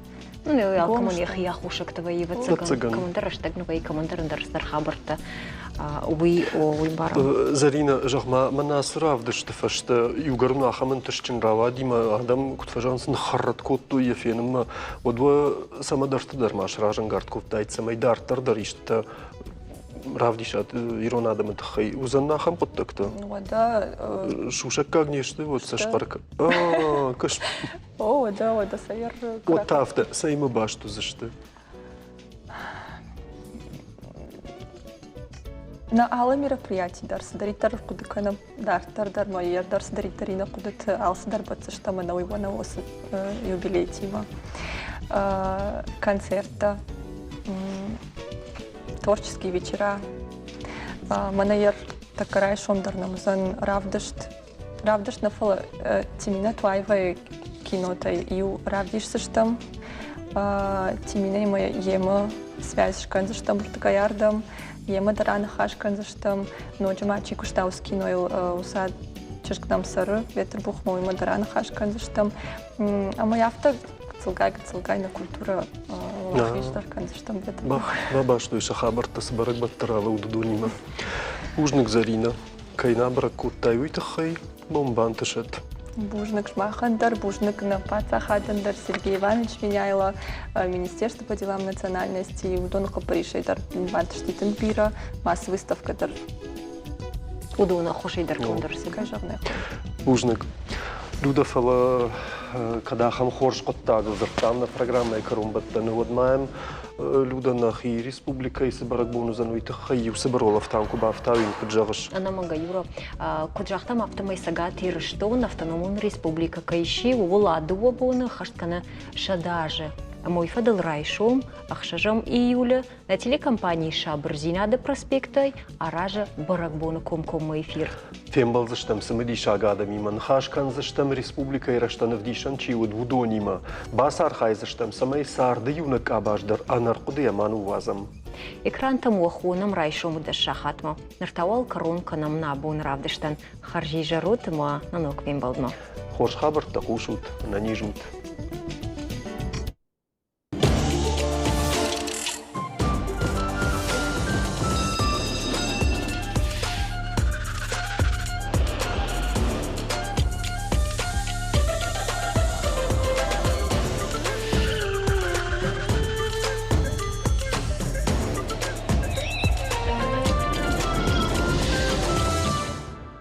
Ну, алкӕмӕн йӕхи аххосӕгтӕ вӕййы, ӕвӕццӕгӕн, кӕмӕндӕр рӕстӕг нӕ вӕййы, кӕмӕндӕр ӕндӕр цыдӕр хабӕрттӕ. Уый, о, уый барӕм. Зӕринӕ, зӕгъ-ма, мӕнӕ ацы равдысты фӕстӕ иугӕр мын ахӕм ӕнтыстджын рауади, мӕ адӕм куыд фӕзӕгъынц, ныххӕррӕтт кодтой йӕ фенынмӕ, уӕд уӕ цӕмӕдӕрты дӕр ма сразӕнгард кодтаид, цӕмӕй дарддӕр дӕр истытӕ равдисат ирон адӕмы тыххӕй. Уыдзӕн ахӕм хъуыддӕгтӕ? Уӕдӕ... Сусӕггаг не сты, уӕд сӕ схъӕр кӕс. О, уӕдӕ, уӕдӕ сӕйӕр... Уӕд та афтӕ, цӕимӕ баст уыдзысты? Нӕ алы мероприяти дӕр цыдӕриддӕр хъуыды кӕнӕм дарддӕр дӕр ма йе дӕр цыдӕриддӕр иннӕ хъуыдыты алцыдӕр бӕтдзыстӕм ӕнӕуый уӕ уыцы юбилейтимӕ. Концерттӕ, творческие вечера. Мӕнӕ йӕ тӕккӕ райсом дӕр нӕм уыдзӕн равдыст Равдыст нӕ, фӕлӕ Тимина Туаевайы кинотӕй иу равдисдзыстӕм. Тиминаимӕ йемӕ связь скӕндзыстӕм уырдыгӕй ардӕм, йемӕ дӕр аныхас кӕндзыстӕм. Ноджы ма чи куыста уыцы кинойыл, уыцы чызг нӕм цӕры Бетъырбухмӕ, уымӕ дӕр аныхас кӕндзыстӕм. Ӕмӕ афтӕ гыццылгай-гыццылгай нӕ культурӕ уӕлахиздӕр кӕндзыстӕм Бетъырбухы. Бабастой сӕ хабӕрттӕ, цы бӕрӕгбӕтты ралӕуд уыдонимӕ. Бузныг, Зӕринӕ. Кӕй нӕ бӕрӕг кодтай, уый тыххӕй бон бантысӕд. Бузныг сымахӕн дӕр, бузныг нӕ паддзахадӕн дӕр, Сергей Иванович Меняйло, Министерство по делам национальности, уыдоны хъӕппӕрисӕй дӕр бантысти тынг бирӕ, масс выставкӕ дӕр. Уыдоны ӕххуысӕй дӕр конд ӕрцыд. Кӕй зӕгъын ӕй хъӕуы. Бузныг. Дуда, фӕлӕ кӕд ахӕм хорз хъуыддагыл дзырдтам нӕ программӕйы кӕронбӕттӕны, уӕд ма йӕм Люда, нӕхи республикӕйы цы бӕрӕгбон уыдзӕн, уый тыххӕй иу цыбыр улӕфтӕн куы бафтауин, куыд зӕгъыс? Ӕнӕмӕнгӕй, Юра. Куыд загътам, афтӕмӕй Цӕгат Ирыстон автономон республикӕ кӕй сси, ууыл а дыууӕ боны ӕххӕст кӕны 100 азы. Ӕмӕ уый фӕдыл райсом, 6 июлы, нӕ телекомпанийы Сабырдзинады проспектӕй аразы бӕрӕгбоны комкоммӕ эфир. Фембӕлдзыстӕм цымыдисаг адӕмимӕ, ныхас кӕндзыстӕм республикӕйы рӕзтӕн ӕвдисӕн чи уыд, уыдонимӕ. Бацархайдзыстӕм, цӕмӕй царды иунӕг къабаз дӕр ӕнӕрхъуыдыйӕ ма ныууадзӕм. Экрантӕм уӕ хонӕм райсомы дӕс сахатмӕ. Ныр та уал кӕрон кӕнӕм нӕ абоны равдыстӕн. Хӕрзизӕр ут ӕмӕ нӕ ног фембӕлдмӕ. Хорз хабӕрттӕ хъусут, ӕнӕниз ут.